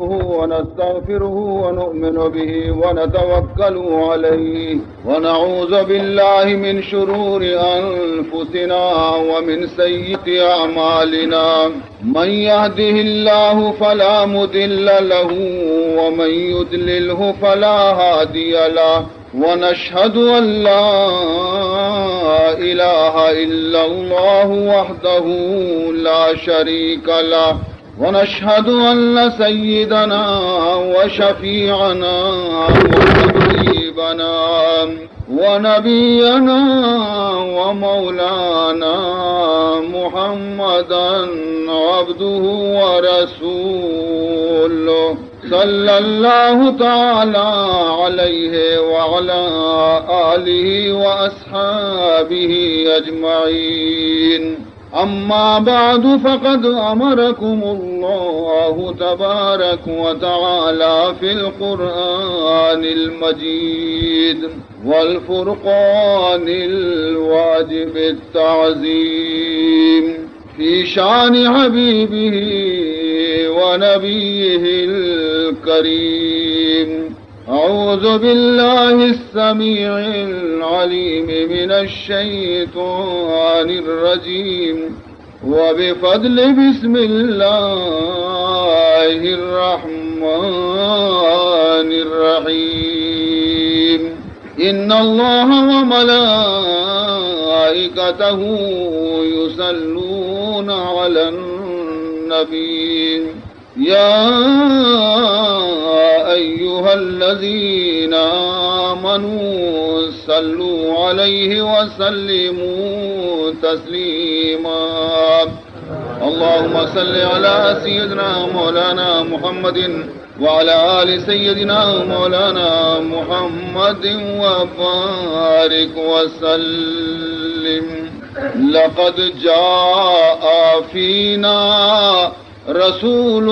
ونستغفره ونؤمن به ونتوكل عليه ونعوذ بالله من شرور أنفسنا ومن سيئات أعمالنا. من يهده الله فلا مضل له ومن يضلله فلا هادي له. ونشهد أن لا إله إلا الله وحده لا شريك له، ونشهد أن سيدنا وشفيعنا وحبيبنا ونبينا ومولانا محمدا عبده ورسوله، صلى الله تعالى عليه وعلى آله وأصحابه أجمعين. أما بعد، فقد أمركم الله تبارك وتعالى في القرآن المجيد والفرقان الواجب التعظيم في شان حبيبه ونبيه الكريم. أعوذ بالله السميع العليم من الشيطان الرجيم. وبفضل بسم الله الرحمن الرحيم. إن الله وملائكته يصلون على النبي. يا أيها الذين آمنوا صلوا عليه وسلموا تسليما. اللهم صل على سيدنا مولانا محمد وعلى آل سيدنا مولانا محمد وبارك وسلم. لقد جاء فينا رسول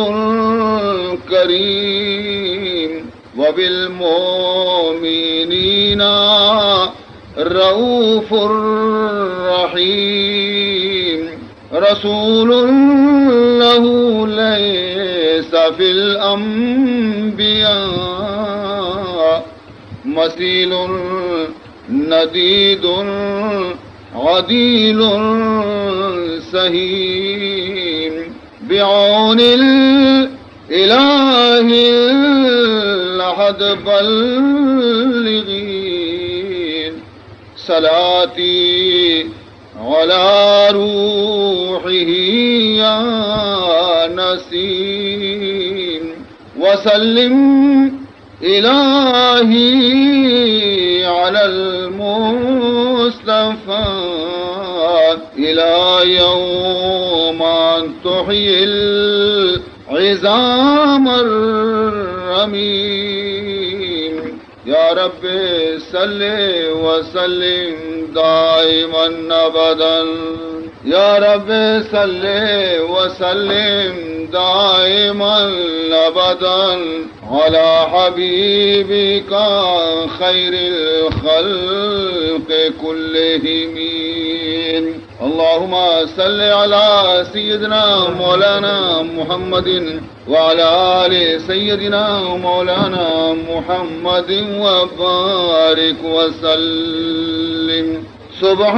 كريم وبالمؤمنين رءوف رحيم. رسول له ليس في الأنبياء مثيل، نديد، عديل، سهيم. بعون الإله الأحد بلغين صلاتي على روحه يا نسيم. وسلم إلهي على المصطفى إلى يوم أن تحيي العظام الرميم. يا رب صل وسلم دائما أبدا. يا رب صل وسلم دائما أبدا على حبيبك خير الخلق كلهم. اللهم صل على سيدنا مولانا محمد وعلى آل سيدنا مولانا محمد وبارك وسلم. سبحانك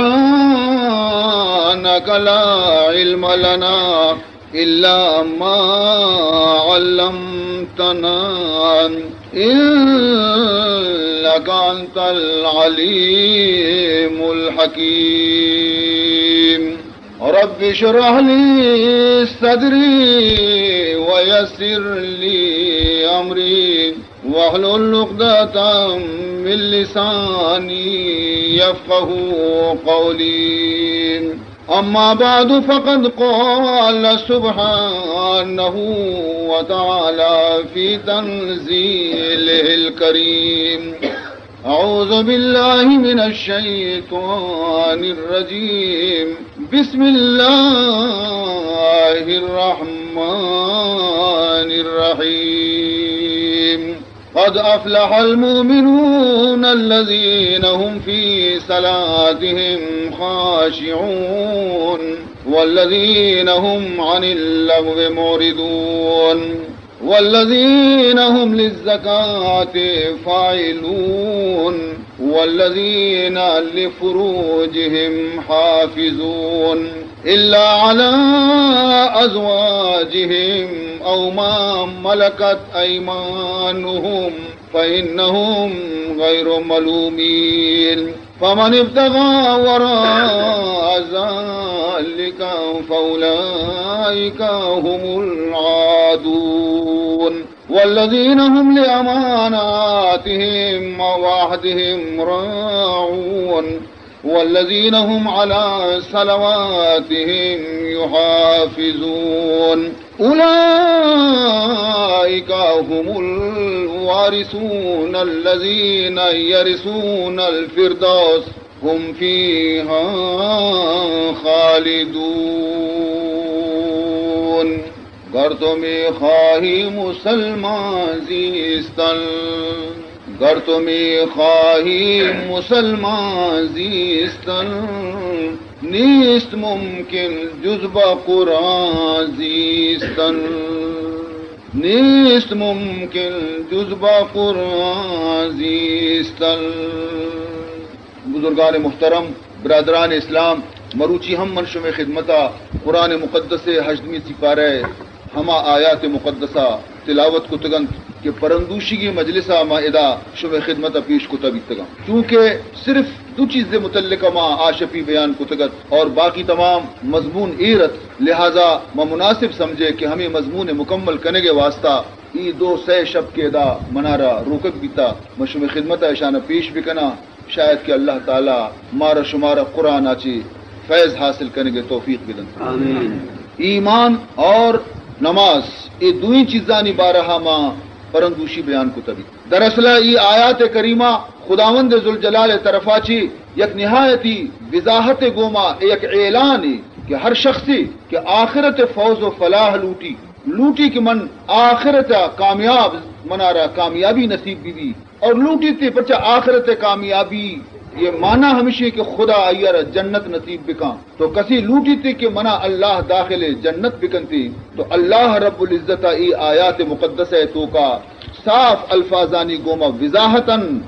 لا علم لنا إلا ما علمتنا إنك أنت العليم الحكيم. رب اشرح لي صدري ويسر لي أمري واحلل عقدة من لساني يفقه قولي. أما بعد، فقد قال سبحانه وتعالى في تنزيله الكريم: أعوذ بالله من الشيطان الرجيم. بسم الله الرحمن الرحيم. قد أفلح المؤمنون الذين هم في صلاتهم خاشعون والذين هم عن اللغو معرضون. والذين هم للزكاة فاعلون، والذين لفروجهم حافظون، إلا على أزواجهم أو ما ملكت أيمانهم فإنهم غير ملومين. فمن ابتغى وراء ذلك فأولئك هم العادون. والذين هم لأماناتهم وعهدهم راعون. والذين هم على صلواتهم يحافظون. أولئك هم الوارثون الذين يرثون الفردوس هم فيها خالدون. گر تو می‌خواهی مسلمان زیستن، گر تو می‌خواهی مسلمان زیستن، نیست ممکن جز با قرآن زیستن. نیست ممکن جز با قرآن زیستن. بزرگان محترم، برادران اسلام، مروچی ہم من شمئے خدمتا قرآن مقدس ءِ ہژدمی سپارہ ءِ ہما آیات مقدسہ تلاوت کتگ انت کہ پرندوشیگیں مجلسا ما ادا شمئے خدمتا پیش کتہ بیتگاں۔ چونکہ صرف دو چیز متعلق ما آ شپی بیان کتگ ات اور باقی تمام مضمون ایر ات، لہذا ما مناسب سمجھے کہ ہمے مضمون مکمل کنگ ءِ واسطہ ای دو سئے شپ کہ ادا منارا روکگ بیتا، ما شمئے خدمتا اشانا پیش بکناں۔ شاید کہ اللہ تعالی مارا شمارا قرآن ءَ چہ فیض حاصل کنگ ءِ توفیق بدنت۔ آمین۔ ایمان اور نماز، اے دوئیں چیزانی بارہ ءَ ما پرندوشی بیان کتہ بیت۔ دراصل ای آیات کریمہ خداوند ذوالجلال ءِ طرفا چہ یک نہایتی وضاحت ءِ گوما یک اعلانے کہ ہر شخصے کہ آخرت ءِ فوز و فلاح لوٹی، لوٹی کہ من آخرت ءَ کامیاب، منارا کامیابی نصیب بہ بی، اور لوٹیتے پرچا آخرت ءِ کامیابی، یہ معنی ہمشی کہ خدا آئی ءَ را جنت نصیب بکاں۔ تو کسی لوٹیتے کہ منا اللہ داخل جنت بکنتے، تو اللہ رب العزت ءَ اے آیات مقدسہ ءِ توکا صاف الفاظانی گوما وضاحتاً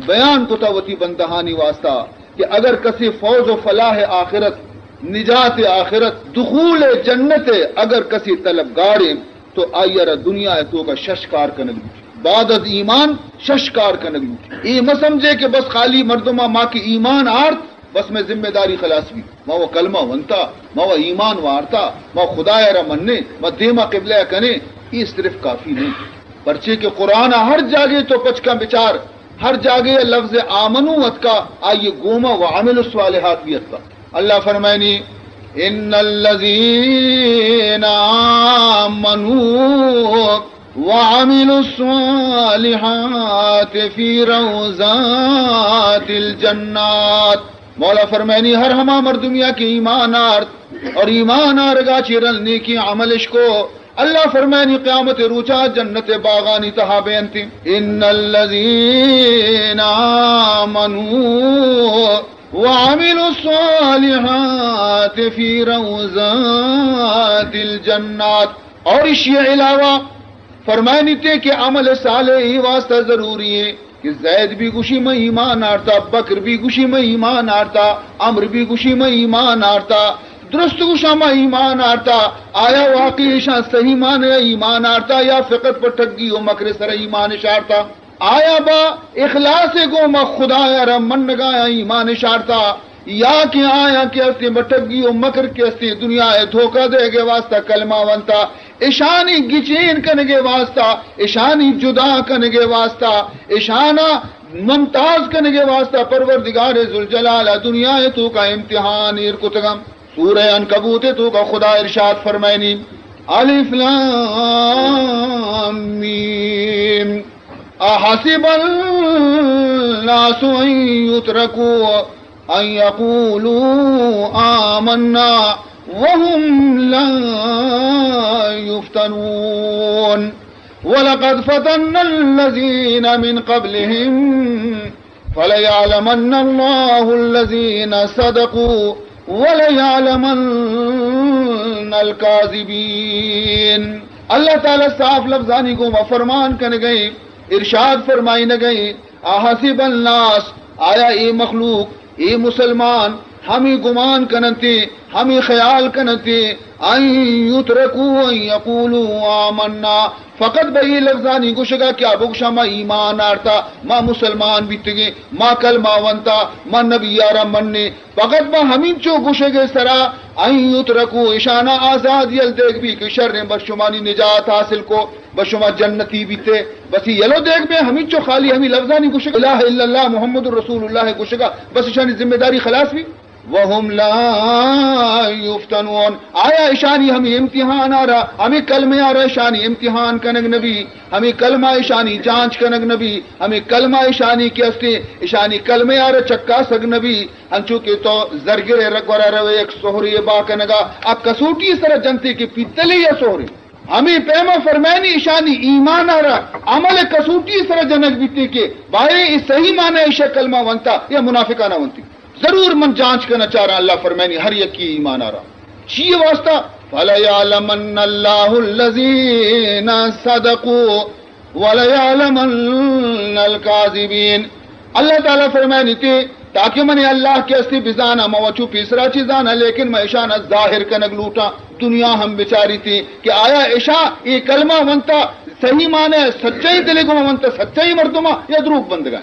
بیان کتا وتی بندہانی واسطہ کہ اگر کسی فوز و فلاح آخرت، نجات آخرت، دخول جنت اگر کسی طلبگاریں، تو آئی ءَ را دنیا ءِ توکا شش کار کنگ لوٹی۔ بعد از ایمان شش کار کنگ لوٹی۔ اے مہ سمجھے کہ بس خالی مردما ما کہ ایمان آرت، بس مئے ذمہ داری خلاص بی۔ ما و کلمہ ونتا، ما و ایمان وارتا، ما خدایا را منیں، ما دیما قبلہ کنیں، اے صرف کافی نہیں۔ پرچے کہ قرآن ءَ ہر جاگے تو پچ کن بچار، ہر جاگے لفظ آمنو اتکا، آئی گوما وعملوا الصالحات بھی اتکا۔ اللہ فرمائنی، ان الذين آمنوا وعملوا الصالحات في روضات الجنات۔ مولا فرمائنی، ہر ہما مردمیا کہ ایمان آرت اور ایمان آرگا چہ رند نیکی عملش کو، اللہ فرمائنی قیامت روچا جنت باغانی تہا بینت۔ ان الذين آمنوا وعملوا الصالحات في روضات الجنات۔ اور اشی علاوہ فرمائنی تے کہ عمل صالح ای واسطہ ضروری ہے۔ کہ زید بھی گوشی من ایمان آرتا، بکر بھی گوشی من ایمان آرتا، عمرو بھی گوشی من ایمان آرتا، درست گوشا من ایمان آرتا۔ آیا واقعی ایشاں صحیح معنی ایمان آرتا یا فقط پہ ٹگی و مکر سر ایمان شارتا؟ آیا با اخلاص گوما خدایا را منگایا ایمان شارتا؟ یا کہ آیاں کہ استیں بہ ٹگی و مکر کہ استیں دنیا ء دھوکہ دئیگ ء واسطہ کلمہ ونتا، اشانی گچین کنگ ء واسطہ، اشانی جدا کنگ ء واسطہ، اشانا ممتاز کنگ ء واسطہ پروردگار ذوالجلال ء دنیا ء توکا امتحان ایر کتگاں۔ سورہ عنکبوت ء توکا خدا ارشاد فرمائنی، الف لام میم۔ احسب الناس ان یترکوا ان یقولوا آمنا وهم لا یفتنون۔ ولقد فتنا الذین من قبلهم فليعلمن الله الذين صدقوا وليعلمن الكاذبين۔ اللہ تعالی صاف لفظانی گوما فرمان کنگئیں، ارشاد فرمائینگئیں، احسب الناس، آیا اے مخلوق، اے مسلمان ہمے گمان کننتے، ہمے خیال کننتے، ان یترکوا ان یقولوا آمنا، فقط بہ اے لفظانی گوشگا کہ آ بگوشاں ما ایمان آرتا، ما مسلمان بیتگیں، ما کلمہ ونتا، ما نبی آرا منیں، فقط بہ ہمینچو گوشگ ء سرا، ان یترکوا، اشانا آزاد یل دیگ بی کہ شریں، بس شمانی نجات حاصل کو، بس شما جنتی بیتے، بس یلو دیگ بی ہمینچو خالی ہمی لفظانی گوشگ، الہ الا اللہ محمد رسول اللہ گوشگا، بس اشانی ذمہ داری خلاص بی۔ وهم لا یفتنون، آیا اشانی ہمی امتحان آرا، ہمی کلمہ آرا اشانی امتحان کنگ نبی، ہمی کلمہ اشانی جانچ کنگ نبی، ہمی کلمہ اشانی کہ استے، اشانی کلمہ آرا چکاسگ نبی۔ انچو کہ تو زرگر ء گورا روے یک سہرے ء با کنگا، آ کسوٹی ء سرا جنتے کہ پیتلے یا سہرے۔ ہمے پیما فرمائنی اشانی ایمان ء را عمل ء کسوٹی ء سرا جنگ بیتے کہ بارے اے صحیح معنی ء ایشا کلمہ ونتا یا منافقانہ ونتی۔ ضرور من جانچ کناں چاراں، اللہ فرمائنی ہر یکی ایمان ء را۔ چی واسطہ؟ فَلَيَعْلَمَنَّ اللَّهُ الَّذِينَ صَدَقُوا وَلَيَعْلَمَنَّ الْكَاذِبِينَ۔ اللہ تعالی فرمائنی تے تاکہ من اللہ کہ استی بزاناں، من وچو پیسرا چی زاناں، لیکن من اشانا ظاہر کنگ لوٹاں، دنیا ہم بچاری تی کہ آیا اشا اے کلمہ ونتا صحیح معنی سچائی دلے گما ونتا سچائی مردما یا دروگ بندگا۔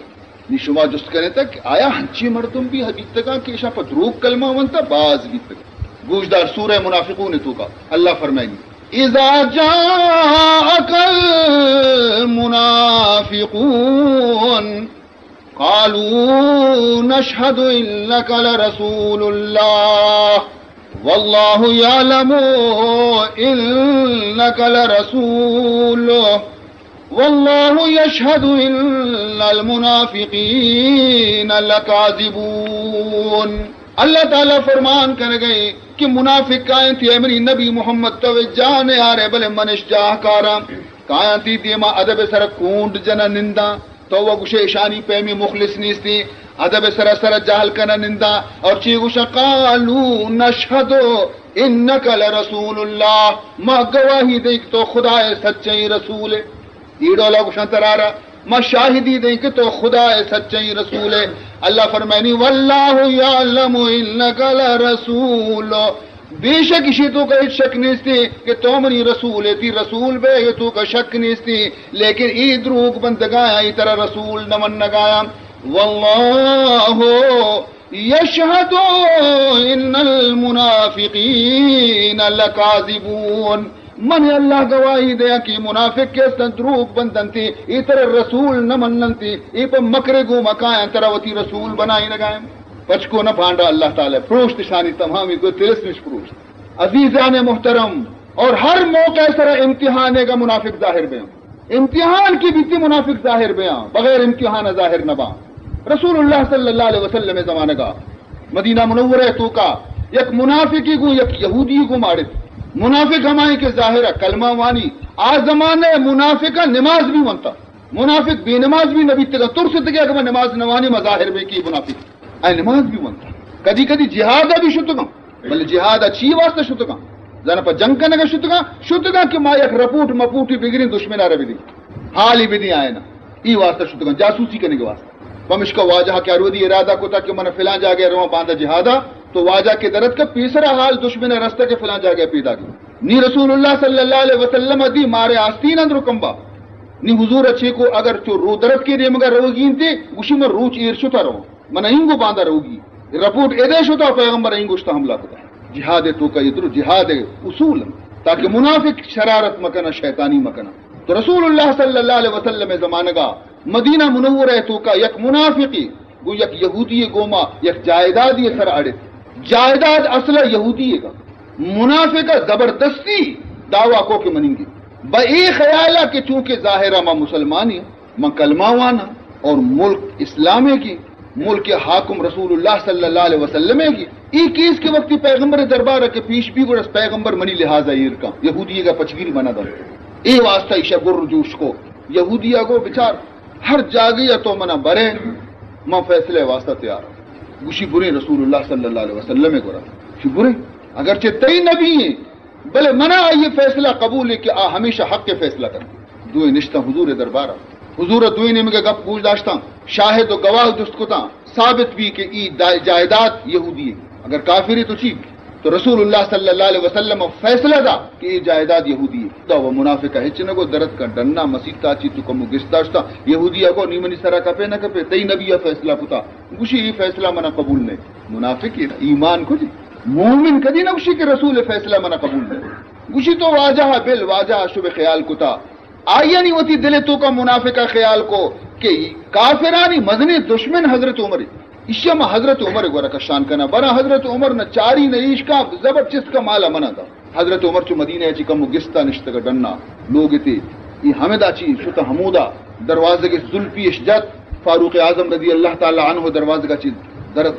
نی شما جست کنے تا کہ آیا ہنچی مردم بھی بیتگاں کہ اشا پہ دروگ کلمہ ونتا؟ باز بیتگاں۔ گوشدار سورہ منافقون توکا اللہ فرمائنی، اذا جاءك المنافقون قالوا نشهد إنك لرسول الله والله يعلم إنك لرسوله والله يشهد إن المنافقين لكاذبون۔ اللہ تعالی فرمان کنگئے کہ منافق کائیں تھی، اے منی نبی محمد، تو جان آرے بلے منش جاہ کاراں۔ کایاں تئی دیما ادب سر کونڈ جناں ننداں، تو و گوشے اشانی پیمی مخلص نیستی، ادب سر سر جہل کناں ننداں، اور چی گوشاں؟ قالوا نشهد انك لرسول الله، ما گواہی دیں کہ تو خدا سچیں رسول ہے۔ یہ ڈولا گوشاں ترارا، ما شاہدی دیں کہ تو خدا سچیں رسول ہے۔ اللہ فرمائنی، والله يعلم إنك لرسول، بے شک اشی توکا ہچ شک نیستی کہ تو منی رسول ہے، تئی رسول بے، یہ توکا شک نیستی، لیکن ای دروگ بندگایا، ای ترا رسول نہ منگایا۔ والله يشهد إن المنافقين لكاذبون۔ من اللہ گواہی دیا کہ منافق کہ استن دروگ بندنتی، ای ترا رسول نہ مننتی، ای پہ مکر گو مکایاں ترا وتی رسول بنائی نگائیں۔ پچکو نہ پانڈا اللہ تعالی پروشت اشانی تمامی کو تلسمش پروشت۔ عزیزان محترم، اور ہر موقع سر امتحان کا منافق ظاہر بے۔ امتحان کی بیتی منافق ظاہر بیاں، بغیر امتحان ظاہر نہ باں۔ رسول اللہ صلی اللہ علیہ وسلم زمانگا مدینہ منورہ توکا یک منافقی گوں یک یہودی گوں ماڑت۔ منافق ہمائیں کہ ظاہر کلمہ وانی، آ زمانہ منافق نماز بھی ونتا۔ منافق بے نماز بھی نبی تگا، ترس تگے اگر میں نماز نوانی مظاہر بے کی منافق۔ اے نماز بھی ونتا۔ کدی کدی جہاد بھی شتگاں۔ بلے جہاد ء چی واسطہ شتگاں؟ زانا پہ جنگ کنگ ء شتگاں؟ شتگاں کہ ما یک رپورٹ مپورٹی بگریں، دشمن ء را بدیں، حالی بدیں آئینا۔ ای واسطہ شتگاں، جاسوسی کنگ ء واسطہ۔ پمشکا واجہ کہ ارودی ارادہ کتا کہ من فلاں جاگہ رواں باندا جہادا، تو واجہ کہ درت کہ پیسرا حال دشمن ء رستہ کہ فلاں جاگہ پیدا گی۔ نی رسول اللہ صلی اللہ علیہ وسلم دی مارے آستین اندر کمبا۔ نی حضور اچھے کو اگر چو رو درت کے دیمگا روگی انتے، گوشی من روچ ایر شتا رواں۔ من اینگو باندا روگی۔ رپورٹ ادے شتا پیغمبر اینگو شتا حملہ کتا۔ جہاد توکا یہ درو جہاد اصول انت۔ تاکہ منافق شرارت مکنا، شیطانی مکنا۔ تو رسول اللہ صلی اللہ علیہ وسلم زمانگا مدینہ منورہ توکا یک منافقی گو یک یہودی گوما یک جائیدادی سر اڑت۔ جائیداد اصلا یہودی کا۔ منافق زبردستی دعویٰ کو کہ مننگی۔ با اے خیالا کہ چونکہ ظاہرا ما مسلمانی، من کلمہ وانا اور ملک اسلام ہے کی، ملک حاکم رسول اللہ صلی اللہ علیہ وسلم ہے کی۔ ای کیس کے وقتی پیغمبر دربار کے پیش بھی گڑس پیغمبر منی لحاظا ایر کا، یہودی کا پچگیری منا دن۔ اے واسطہ ایشا گر جوش کو، یہودی گو بچار ہر جاگہ یا تو منا برے، من فیصلے واسطہ تیار ہوں۔ گوشی برے رسول اللہ صلی اللہ علیہ وسلم گورا۔ گوشی برے، اگرچہ تئی نبی ہیں، بلے منا آئی فیصلہ قبول ہے کہ آ ہمیشہ حق فیصلہ کن۔ دوئیں نشتاں حضور دربارا۔ حضور دوئیں نیمگا گپ گوش داشتاں، شاہد و گواہ جست کتاں، ثابت بی کہ ای دا-، جائیداد یہودی ہے۔ اگر کافر ہے تو چی؟ تو رسول اللہ صلی اللہ علیہ وسلم فیصلہ دا کہ ای جائیداد یہودی ہے۔ دا و منافقہ ہچ نہ گو، درت کا ڈنا مسیتا چی تو کمو گست داشتا، یہودی گو نی منی سرا کپے نہ کپے، تئی نبی فیصلہ کتا۔ گوشی ای فیصلہ منا قبول نہیں۔ منافق ہے نا، ایمان کو جی۔ مومن کدی نہ گوشی کہ رسول فیصلہ منا قبول نہیں۔ گوشی تو واجہ بل، واجہ شب خیال کتا۔ آئیانی وتی دل توکا منافقہ خیال کو کہ کافرانی مزنیں دشمن حضرت عمر ہے۔ اشیا ما حضرت عمر گورا کشان کنا، برا حضرت عمر نہ چاری نہ ایش کا، زبر چست کا، مالا منا دا۔ حضرت عمر چو مدینہ چی کم گستا نشتگا ڈنا لوگ تے، ای ہمدا چی شتا ہمودا دروازگ زلفی اش جت، فاروق اعظم رضی اللہ تعالی عنہ دروازگا چی درت۔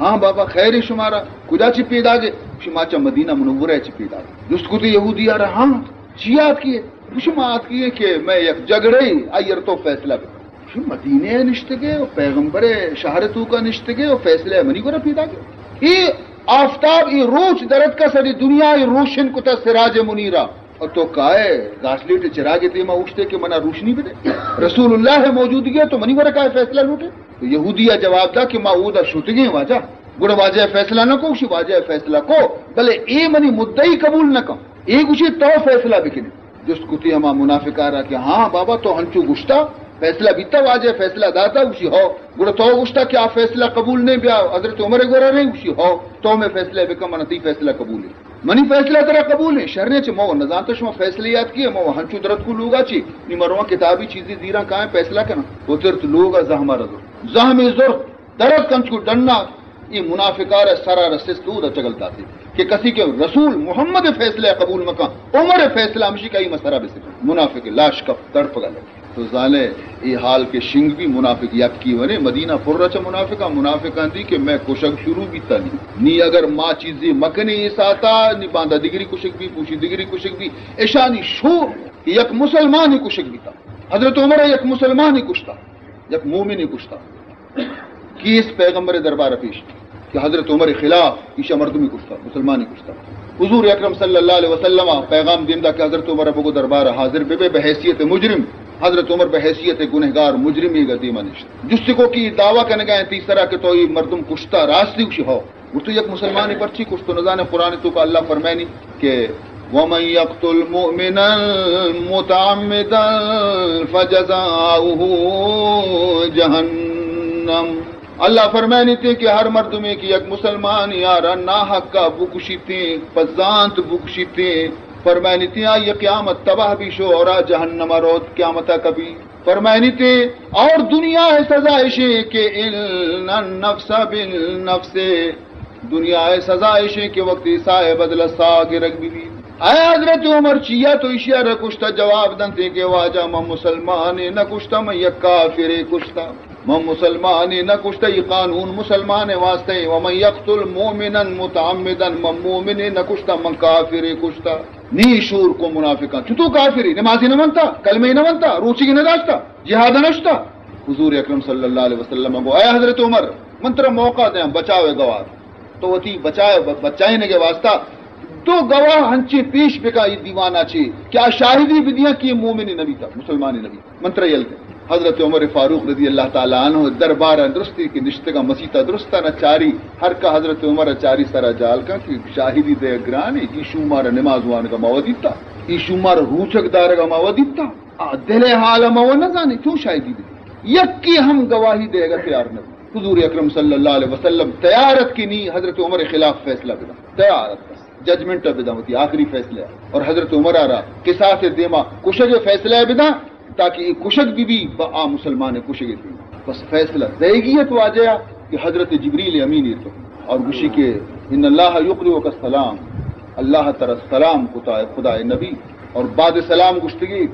ہاں بابا، خیر شمارا؟ کجا چی پیداگے؟ شما چا مدینہ منورہ چی پیداگے۔ جست کتی یہودی آرا، ہاں، چی آتکی ہے؟ گوشی ما آتکی ہے کہ میں یک جھگڑے آئیر تو فیصلہ بکن۔ گوشی مدینہ نشتگے و پیغمبر شہر توکا نشتگے و فیصلہ منی گورا پیداگے۔ ای آفتاب، ای روچ درت کا ساری دنیا ای روشن کتا سراج منیرا۔ اور تو کائے گاسلیٹ چراغ دیما اوشتے کہ منا روشنی بدے۔ رسول اللہ موجودگی ہے تو منی گورا کائے فیصلہ لوٹے؟ تو یہودی جواب دا کہ ما اودا شتگیں واجہ۔ گڑا واجہ فیصلہ نہ کو؟ گوشی واجہ فیصلہ کو، بلے اے منی مدعی قبول نہ کن۔ اے گوشی تو فیصلہ بکنے۔ جست کتی ہما منافقا را کہ ہاں بابا تو ہنچو گشتا، فیصلہ بیتا، واجہ فیصلہ داتا؟ گوشی ہو۔ گڑا تو گشتا کہ آ فیصلہ قبول نہیں، بیا حضرت عمر گورا رہی؟ گوشی ہو۔ تو میں فیصلہ بکن، من تئی فیصلہ قبول ہے۔ منی فیصلہ ترا قبول ہے؟ شریں چہ مو نزانتا شما فیصلہ یاد کیے، مو ہنچو درت کو لوگا چی، نی مرواں کتابی چیزی زیراں کائیں فیصلہ کناں۔ وترت لوگا زہما رزو۔ زہمی زرت درت کنچ کو ڈنا، ای منافقار سرا رسست اودا چگل داتے کہ کسی کہ رسول محمد فیصلہ قبول مکن، عمر فیصلہ ہمشی کا ای مسرا بسکن۔ منافق لاش کپ تڑپگا لگے۔ تو زانے ای حال کہ شنگ بی منافق یکی ونے، مدینہ پر چہ منافقاں، منافقاں دی کہ میں کشگ شروع بیتا نی۔ نی اگر ما چیزی مکنی ای ساتا، نی باندا دگری کشگ بی، پوشی دگری کشگ بی، اشانی شور کہ یک مسلمانی کشگ بیتا۔ حضرت عمر یک مسلمانی کشتا، یک مومنی کشتا۔ کیس پیغمبر دربار پیش کہ حضرت عمر خلاف ایشا مردمی کشتا، مسلمانی کشتا۔ حضور اکرم صلی اللہ علیہ وسلم پیغام دیم دا کہ حضرت عمر بگو دربار حاضر ببے بحیثیت مجرم۔ حضرت عمر بحیثیت گنہگار مجرمی گا دیما نشت۔ جستی کو کہ دعویٰ کنگا ہیں تئی سرا کہ تو ای مردم کشتا، راستی؟ گوشی ہو۔ گوشتو یک مسلمانی پرچی کشتو؟ نزانے قرآن توکا اللہ فرمائنی کہ ومن یقتل مؤمنا متعمدا فجزاؤه جہنم۔ اللہ فرمائنی تے کہ ہر مردمے کہ یک مسلمان یارا ناحقا بکشیتے، پزانت بکشیتے، فرمائنی تے آئی قیامت تباہ بی شو اور آ جہنم روت قیامتا کبی۔ فرمائنی تے اور دنیا ہے سزا اشے کہ ان النفس بالنفس، دنیا ء سزا ایشیں کہ وقتی ساہ بدل ساہ گرگ بہ بیت۔ اے حضرت عمر چیا تو ایشی ء را کشتا؟ جواب دنت کہ واجہ من مسلمانے نہ کشتا، من یک کافرے کشتا۔ من مسلمانے نہ کشتا، یہ قانون مسلمان واسطے۔ ومن یقتل مؤمنا متعمدا، من مومنے نہ کشتا، من کافرے کشتا۔ نی شور کو منافقاں، چتو کافرے؟ نمازی نہ منتا، کلمے نہ منتا، روچی نہ داشتا، جہاد نہ شتا؟ حضور اکرم صلی اللہ علیہ وسلم گو، اے حضرت عمر، من ترا موقع دیاں، بچاوے گوار۔ تو وتی بچائے، ب-، بچائینگ ء واسطہ دو گواہ ہنچیں پیش بکا ای دیوانا چے کہ آ شاہدی بدیاں کہ مومن نبی تا، مسلمان نبی۔ من ترا یل دیں۔ حضرت عمر فاروق رضی اللہ تعالی عنہ دربار درستی کہ نشتگا مسیتا درستانا چاری، ہر کا حضرت عمر چاری سرا جال کن کہ شاہدی دے گرانے، ای شومار نماز وانگا ما ودیتا، ای شومار روچک دارگا ما ودیتا۔ آ دل حال ما و نزانی چون شاہدی بدی۔ یکی ہم گواہی دیگا تیار نبی۔ حضور اکرم صلی اللہ علیہ وسلم تیار ات کہ نی حضرت عمر خلاف فیصلہ بداں، تیار ات بس ججمنٹ بداں، وتی آخری فیصلہ۔ اور حضرت عمر آرا قصاص دیما کشگ فیصلہ بداں، تاکہ یہ کشگ بی بی با آ مسلمان کشگ دیما۔ بس فیصلہ دیگی ات واجہ کہ حضرت جبریل امین تو اور گوشی کہ ان اللہ یقرئک السلام، اللہ ترا سلام کتا، خدا نبی۔ اور بعد سلام گشتگی،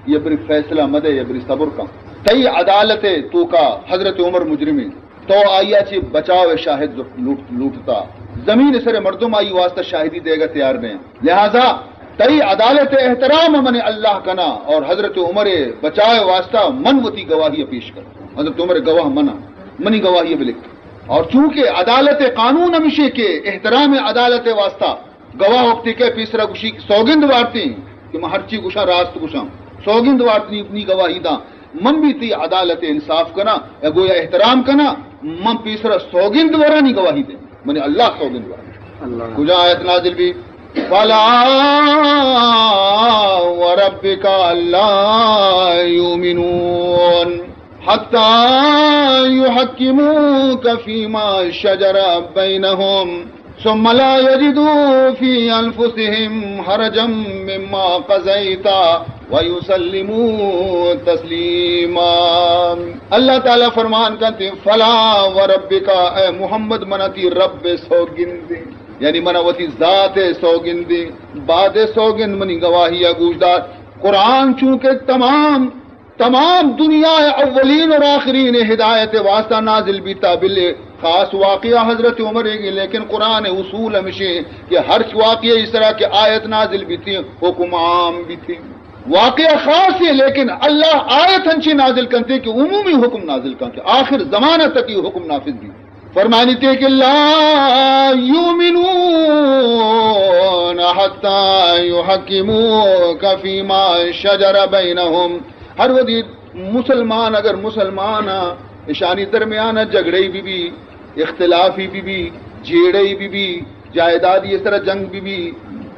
یہ بری فیصلہ مدے، یہ بری صبر کن۔ تئی عدالت توکا حضرت عمر مجرمیں، تو آئیا چی بچاو شاہد لوٹ-، لوٹتا۔ زمین سر مردم آئی واسطہ شاہدی دیگا تیار نہیں۔ لہذا تئی عدالت احترام من اللہ کنا اور حضرت عمر بچاو واسطہ من وتی گواہی پیش کر۔ حضرت عمر گواہ منا، منی گواہی بلک۔ اور چونکہ عدالت قانون ہمیشے کہ احترام عدالت واسطہ گواہ وقتی کہ پیسرا گوشی، سوگند وارتی کہ من ہرچی گوشاں راست گوشاں، سوگند وارتی نی گواہی داں، من بھی تی عدالت انصاف کناں، یا گویا احترام کناں، من پیسرا سوگند ورانی گواہی دیں، منی اللہ سوگند ورانی۔ اللہ۔ کجا آیت نازل بھی؟ فلا وربك لا يؤمنون حتى يحكموك فيما شجر بينهم ثم لا يجدوا في أنفسهم حرجا مما قضيت ويسلموا تسليما۔ اللہ تعالی فرمان کنتے، فلا وربك، اے محمد، منا تی رب سوگندے، یعنی منا وتی ذات سوگندے، بعد سوگند منی گواہی گوشدار۔ قرآن چونکہ تمام تمام دنیا اولین اور آخرین ہدایت واسطہ نازل بیتا، بلے خاص واقعہ حضرت عمر ہے، لیکن قرآن اصول ہمشے کہ ہر واقعہ اس طرح کہ آیت نازل بیتی، حکم عام بیتی۔ واقعہ خاص ہے، لیکن اللہ آیت ہنچی نازل کنتے کہ عمومی حکم نازل کنتے، آخر زمانہ تک یہ حکم نافذ بیتی۔ فرمانی تے کہ لا يؤمنون حتى يحكموك فيما شجر بينهم۔ ہر وقت مسلمان، اگر مسلمان اشانی درمیان جھگڑے بی بی، اختلافی بی بی، جیڑے بی بی، جائیدادی اس طرح جنگ بی بی،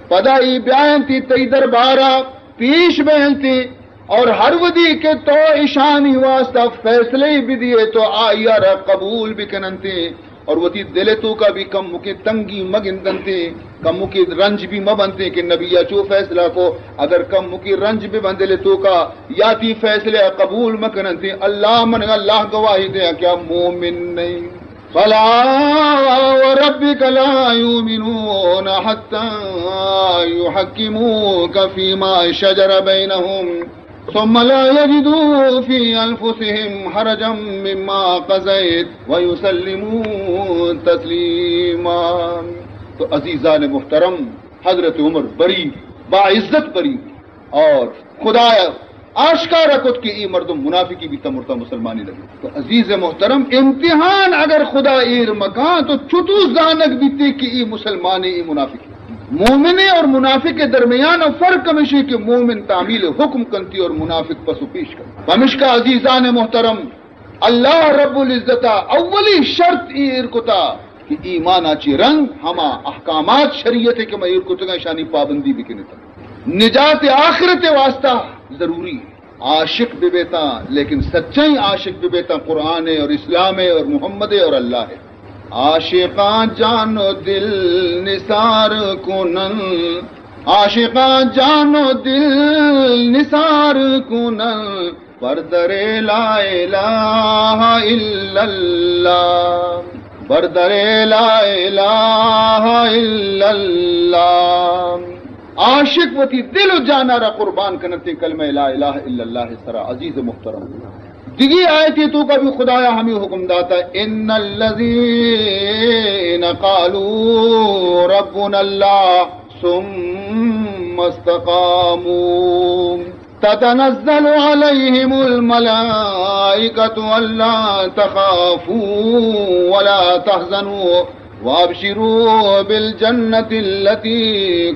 پدا ای بیاینتی تئی دربارا پیش بینتی، اور ہر ودی کہ تو اشانی واسطہ فیصلے بدیے تو آئی را قبول بکننتی، اور وتی دل توکا بھی کمکے تنگی مگندنتی، کمکے رنج بھی مبنتی کہ نبی چو فیصلہ کو، اگر کمکے رنج بھی بن دل توکا یا تی فیصلے قبول مکننتی، اللہ من اللہ گواہی دے کہ مومن نہیں۔ فلا وربك لا يؤمنون حتى يحكموك فيما شجر بينهم ثم لا يجدوا في أنفسهم حرجا مما قضيت ويسلموا تسليما۔ تو عزیزان محترم، حضرت عمر بری، باعزت بری، اور خدایا آشکارا کت کہ ای مردم منافقی بیتا، مرتا مسلمانی لگی۔ تو عزیز محترم، امتحان اگر خدا ایر مکان تو چطو زانگ بیتے کہ ای مسلمانی، ای منافقی؟ مومن اور منافق کے درمیان فرق ہمیشی کہ مومن تعمیل حکم کنتی اور منافق پس و پیش کنتی۔ پمشکا عزیزان محترم، اللہ رب العزت اولی شرط ایر کتا کہ ایمان چی رند ہما احکامات شریعت کہ ما ایر کتگا شانی پابندی بکنتا۔ نجات آخرت واسطہ ضروری ہے۔ عاشق ببیتاں، لیکن سچائیں عاشق ببیتاں قرآن اور اسلام اور محمد اور اللہ۔ عاشقاں جان و دل نثار کنن، عاشقاں جان و دل نثار کنن، بر در لا الہ الا اللہ، بر در لا الہ الا اللہ۔ عاشق وتی دل و جانا را قربان کنتے کلمہ لا الہ الا اللہ سرا، عزیز محترم۔ دیگی آیتی توکا بھی خدایا ہمیں حکم داتا، ان الذین قالوا ربنا اللہ ثم استقاموا تتنزل عليهم الملائكة ألا تخافوا ولا تحزنوا وأبشروا بالجنة التي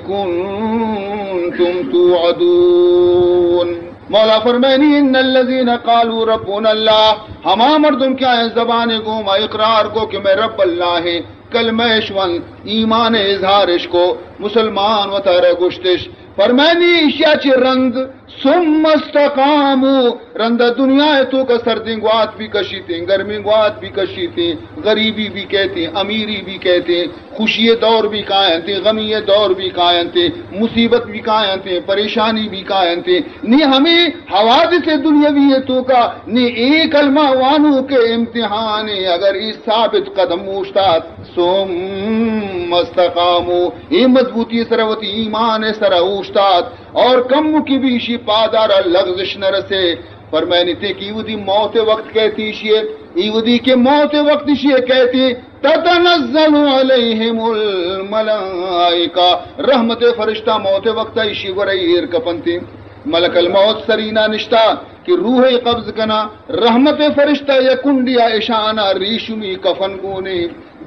كنتم توعدون۔ مولا فرمائنی، ان الذين قالوا ربنا الله، ہما مردم کہ آیاں زبان گوما اقرار کو کہ مئے رب اللہ ہے، کلمہ اش ونت، ایمان اظہار اش کو، مسلمان وتارا گشتش، فرمائنی ایشیا چہ رند، ثم استقاموا، رندا دنیا توکا سردیں گوات بھی کشیتیں، گرمیں گوات بھی کشیتیں، غریبی بھی کہتیں، امیری بھی کہتیں، خوشی دور بھی کاینتیں، غمی دور بھی کاینتیں، مصیبت بھی کاینتیں، پریشانی بھی کاینتیں۔ نی ہمیں حوادث دنیاوی توکا نی اے کلمہ وانو کہ امتحان اگر ای ثابت قدم اوشتات، ثم استقاموا، اے مضبوطی سرا وتی ایمان سرا اوشتات، اور کمکی بھی ایشی پادارا لغزش نہ رسے۔ فرمائنی تے کہ ایودی موت وقت کہتی ایشی ہے، ایودی کہ موت وقت ایشی ہے کہتی، تتنزل علیہم الملائکہ، رحمت فرشتہ موت وقت ایشی گورا ایر کپنتی۔ ملک الموت سرینا نشتا کہ روح قبض کنا، رحمت فرشتہ یک کنڈیا اشانا ریشمی کفن گونے،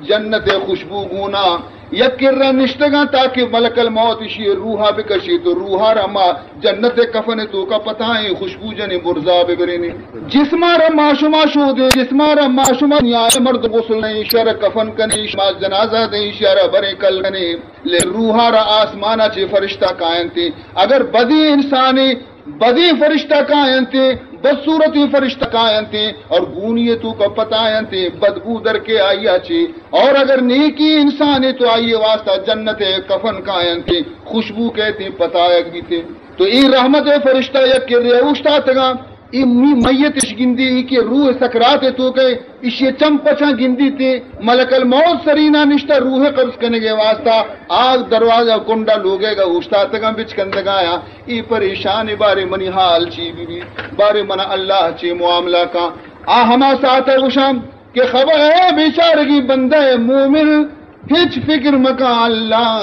جنت خوشبو گونا، یک کرا نشتگاں تاکہ ملک الموت اشی روحا بکشی، تو روحا را ما جنت کفن توکا پتائیں، خوشبو جنیں، برزا ببرینیں۔ جسما را ما شما شودیں، جسما را ما شما نیائے، مرد غسل نہیں، شر کفن کنیں، شما جنازہ دیں، شر بریں کل کنیں۔ لے روحا را آسمانا چے فرشتہ کاینتے۔ اگر بدی انسانے بدیں فرشتہ کاینتے، بدصورتیں فرشتہ کاینتے اور گونی توکا پتاینتے، بدبو در کے آئیا چے۔ اور اگر نیکی انسانے تو آئیے واسطہ جنت کفن کاینتے، خوشبو کہتے پتایگ بیتے۔ تو اے رحمت فرشتہ یک کرے اوشتاتگاں، اے می میت اش گندی، اے کہ روح سکرات توکے، اشی چم پچاں گندیتے، ملک الموت سرینا نشتہ روح قبض کنگے واسطہ، آگ دروازہ کنڈا لوگے گا اوشتاتگاں بچکندگایا۔ اے پریشان، بارے منی حال چی بی بی، بارے منا اللہ چی معاملہ کا۔ آ ہما ساعت گوشاں کہ خبر اے بیچارگی بندہ مومن، ہچ فکر مکا، اللہ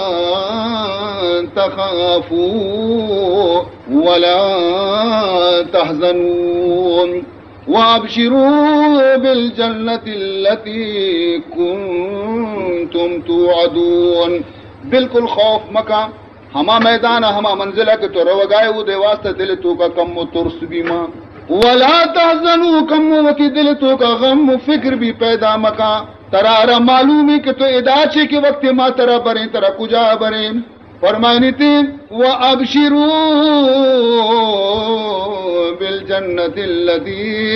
تخافوا ولا تحزنوا وابشروا بالجنة التي كنتم توعدون۔ بالکل خوف مکا، ہما میدان ء، ہما منزل ء کہ تو روگائے، اودے واسطہ دل توکا کم و ترس بی ما۔ ولا تحزنوا، کم و وتی دل توکا غم و فکر بی پیدا مکا۔ ترا را معلوم ہے کہ تو ادا چے کہ وقت ما ترا بریں، ترا کجا بریں۔ فرمائنیتی، وابشروا بالجنة التي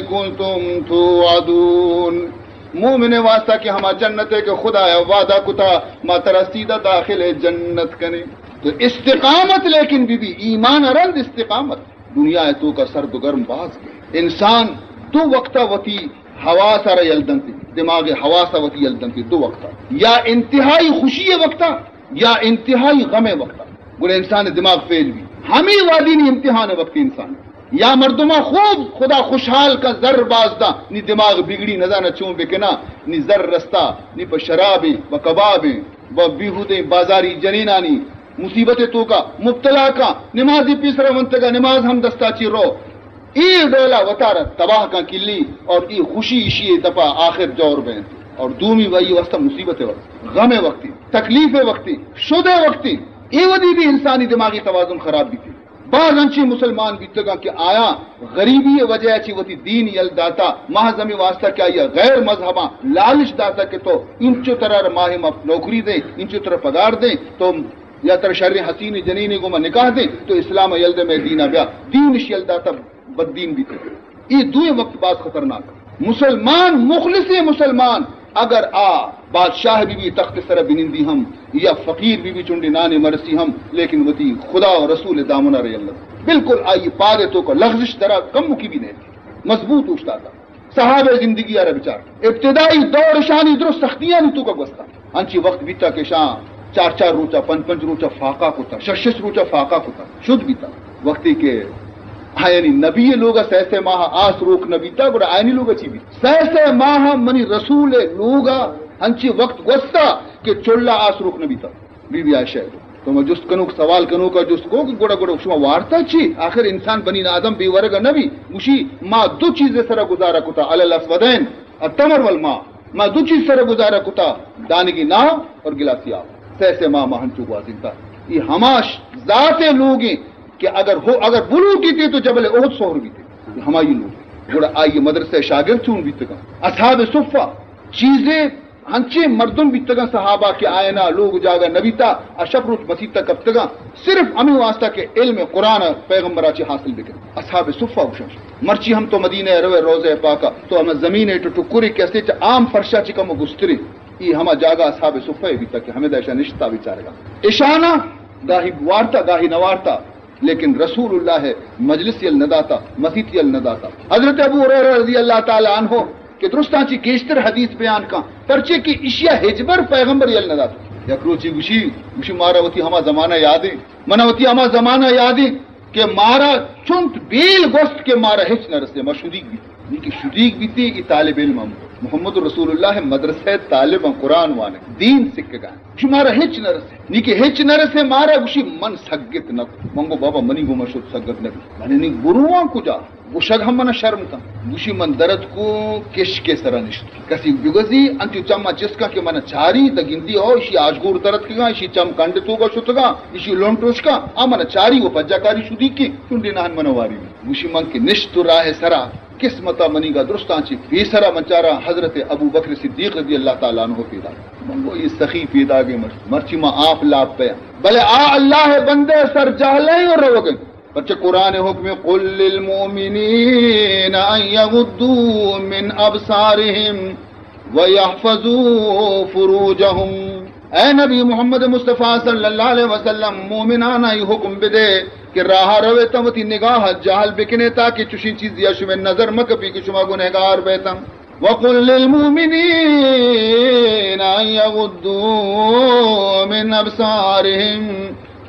كنتم توعدون۔ مومن واسطہ کہ ہما جنت ہے کہ خدا وعدہ کتا، ما ترا سیدھا داخل جنت کنے۔ تو استقامت لیکن بی بی، ایمان رند استقامت۔ دنیا توکا سرد و گرم باز بی۔ انسان دو وقتا وتی حواس را یل دنتی، دماغ حواس وتی یل دنتی دو وقتا۔ یا انتہائی خوشی وقتا، یا انتہائی غم وقتا۔ گڑا انسان دماغ فیل بی۔ ہمیں وادی نی امتحان وقت انسان۔ یا مردما خوب خدا خوشحال کا، زر باز دا، نی دماغ بگڑی، نزانہ چون بکنا، نی زر رستا، نی پہ شرابیں، پہ کبابیں، پہ بیہودیں بازاری جنینانی مصیبت توکا مبتلا کا، نمازی پیسرا ونتگا، نماز ہم دستا چی رو۔ اے ڈولا وتارا تباہ کا کلی اور اے خوشی اشی دپا آخر جور بین۔ اور دومی وائی واسطہ مصیبت وقت، غم وقتی، تکلیف وقتی، شد وقتی، اے ودی بھی انسانی دماغی توازن خراب بیتی۔ بعض انچیں مسلمان بیتگاں کہ آیاں غریبی ء وجہ ء چہ وتی دین یل داتا، محض ہمے واسطہ کہ آئی ء غیر مذہباں لالچ داتا کہ تو انچو ترا ماہ ما نوکری دیں، انچو ترا پگار دیں، تو یا ترا شریں حسین جنینے گوما نکاح دیں، تو اسلام ء یل دے، مئے دین ء بیا۔ دین اش یل داتا، بددین بیتگ۔ اے دوئیں وقت باز خطرناک۔ مسلمان، مخلصیں مسلمان، اگر آ بادشاہ بی بی، تخت سر بنندی ہم، یا فقیر بی بی، چنڈے نانے مرسی ہم، لیکن وتی خدا و رسول دامنا رے اللہ۔ بالکل آئی پاد توکا لغزش درا کمکی بھی نہیں۔ مضبوط اوشتاتا۔ صحابہ زندگی آرا بچار۔ ابتدائی دور شانی درست سختیانی توکا گوستا۔ انچی وقت بیتا کہ شاں چار چار روچا، پنچ پنچ روچا فاقہ کتا، شش شش روچا فاقہ کتا، شد بیتا۔ وقتی کہ آیانی نبی لوگا سہ سہ ماہ آس روک نہ بیتا، گڑا آیانی لوگا چی بیتا؟ سہ سہ ماہ منی رسول لوگا انچی وقت گوستا کہ چلا آس روک نہ بیتا۔ بی بی عائشہ تو ما جست کنوک، سوال کنوکا جست کو کہ گڑا، گڑا شما وارتا چی؟ آخر انسان بنی آدم بے ورگا نہ بی۔ گوشی، ما دو چیز سرا گزارا کتا، علی الاسودین، التمر والماء۔ ما دو چیز سر گزارہ کتا، دانگی ناہ اور گلاسی آب۔ سہ سہ ماہ ما ہنچو گوازینتا۔ یہ ہماش ذات لوگیں کہ اگر ہو، اگر بلوٹی تے تو جبل احد سہر بیتے۔ یہ ہمائی لوگ۔ گڑا آئی مدرسہ شاگرد چون بیتگا؟ اصحاب صفہ چیزیں ہنچیں مردم بیتگاں صحابہ کہ آئینا لوگ جاگہ نبیتا، اشپ روچ مسیت کپتگاں۔ صرف ہمیں واسطہ کہ علم قرآن پیغمبرا چی حاصل بکن۔ اصحاب صفہ گوشن۔ مرچی ہم تو مدینہ روے روضہ پاکا، تو ہمیں زمین ٹو ٹکری کہ اسے چا عام فرشا چی کم گستری۔ ای ہما جاگہ اصحاب صفہ بیتا کہ ہمیں دا اشا نشتا بیچارگا۔ اشانا گاہی وارتا، گاہی نوارتا، لیکن رسول اللہ مجلس یل نداتا، مسیت یل نداتا۔ حضرت ابو ہریرہ رضی اللہ تعالی عنہ کہ درستاں چی گیشتر حدیث بیان کن، پرچے کہ اشیا ہچبر پیغمبر یل نہ دات۔ یک روچی گوشی، گوشی مارا وتی ہما زمانہ یادیں، منا وتی ہما زمانہ یادیں کہ مارا چنت بیل گوست کہ مارا ہچ نہ رسے، ما شدیگ بیت۔ نی کہ شدیگ بیتی، ای طالب علم ہم۔ محمد رسول اللہ مدرسہ طالب ہم، قرآن وانے، دین سکگا۔ گوشی مارا ہچ نہ رسے۔ نی کہ ہچ نہ رسے مارا، گوشی من سگت نہ کو۔ من گو بابا منی گو من شد سگت نہ بی۔ من نی گروان کجا؟ گوشگ ہم منا شرم کن۔ گوشی من درد کو کشکے سرا نشت۔ کسی بگوزی انچو چما چست کن کہ منا چاری، دگندی او اشی آجگور درد کگا، اشی چم کنڈ توگا شتگا، اشی لنٹ اشکا، آ منا چاری و پجا کاری شدی کہ چنڈے نہن منا واری۔ گوشی من کہ نشت و راہ سرا، قسمتا منیگا درستاں چہ پیسرا من چاراں حضرت ابو بکر صدیق رضی اللہ تعالی عنہ پیدا۔ من گو یہ سخی پیدا گئے مر-، مرچی ما آپ لاپ پیا۔ بلے آ اللہ بندے سر جہلیں و روگن۔ پرچہ قرآن حکم، قل للمؤمنین ان یغضوا من ابصارهم ویحفظوا فروجهم۔ اے نبی محمد مصطفیٰ صلی اللہ علیہ وسلم، مومنانا ای حکم بدے کہ راہ رویتاں وتی نگاہ جہل بکنے تاکہ چشیں چیزی شمے نظر مکپی کہ شما گنہگار بیتاں۔ وقل للمؤمنین ان یغضوا من ابصارهم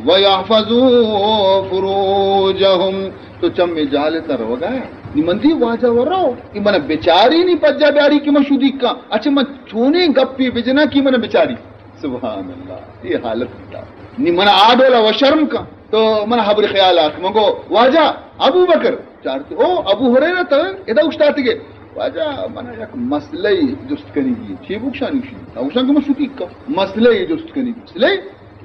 ویحفظوا فروجهم۔ تو چمے جہلتا روگا ہے۔ نی من دی واجہ ورو۔ ای من بچاری نی پجا بیاری کہ من شدیکاں۔ اچھا من چونیں گپی بجنا کہ من بچاری۔ سبحان اللہ۔ یہ حالت بیتا۔ نی من آ ڈولا و شرم کن۔ تو من حبر خیال آت۔ من گو، واجہ ابو بکر۔ چارتی، او ابو ہریرہ تو ادا اشتاتی گے۔ واجہ من یک مسئلہ جست کنی گی۔ چی بکشانی شی؟ اوشان کہ من شدیکاں۔ مسئلہ جست کنی۔ مسئلہ؟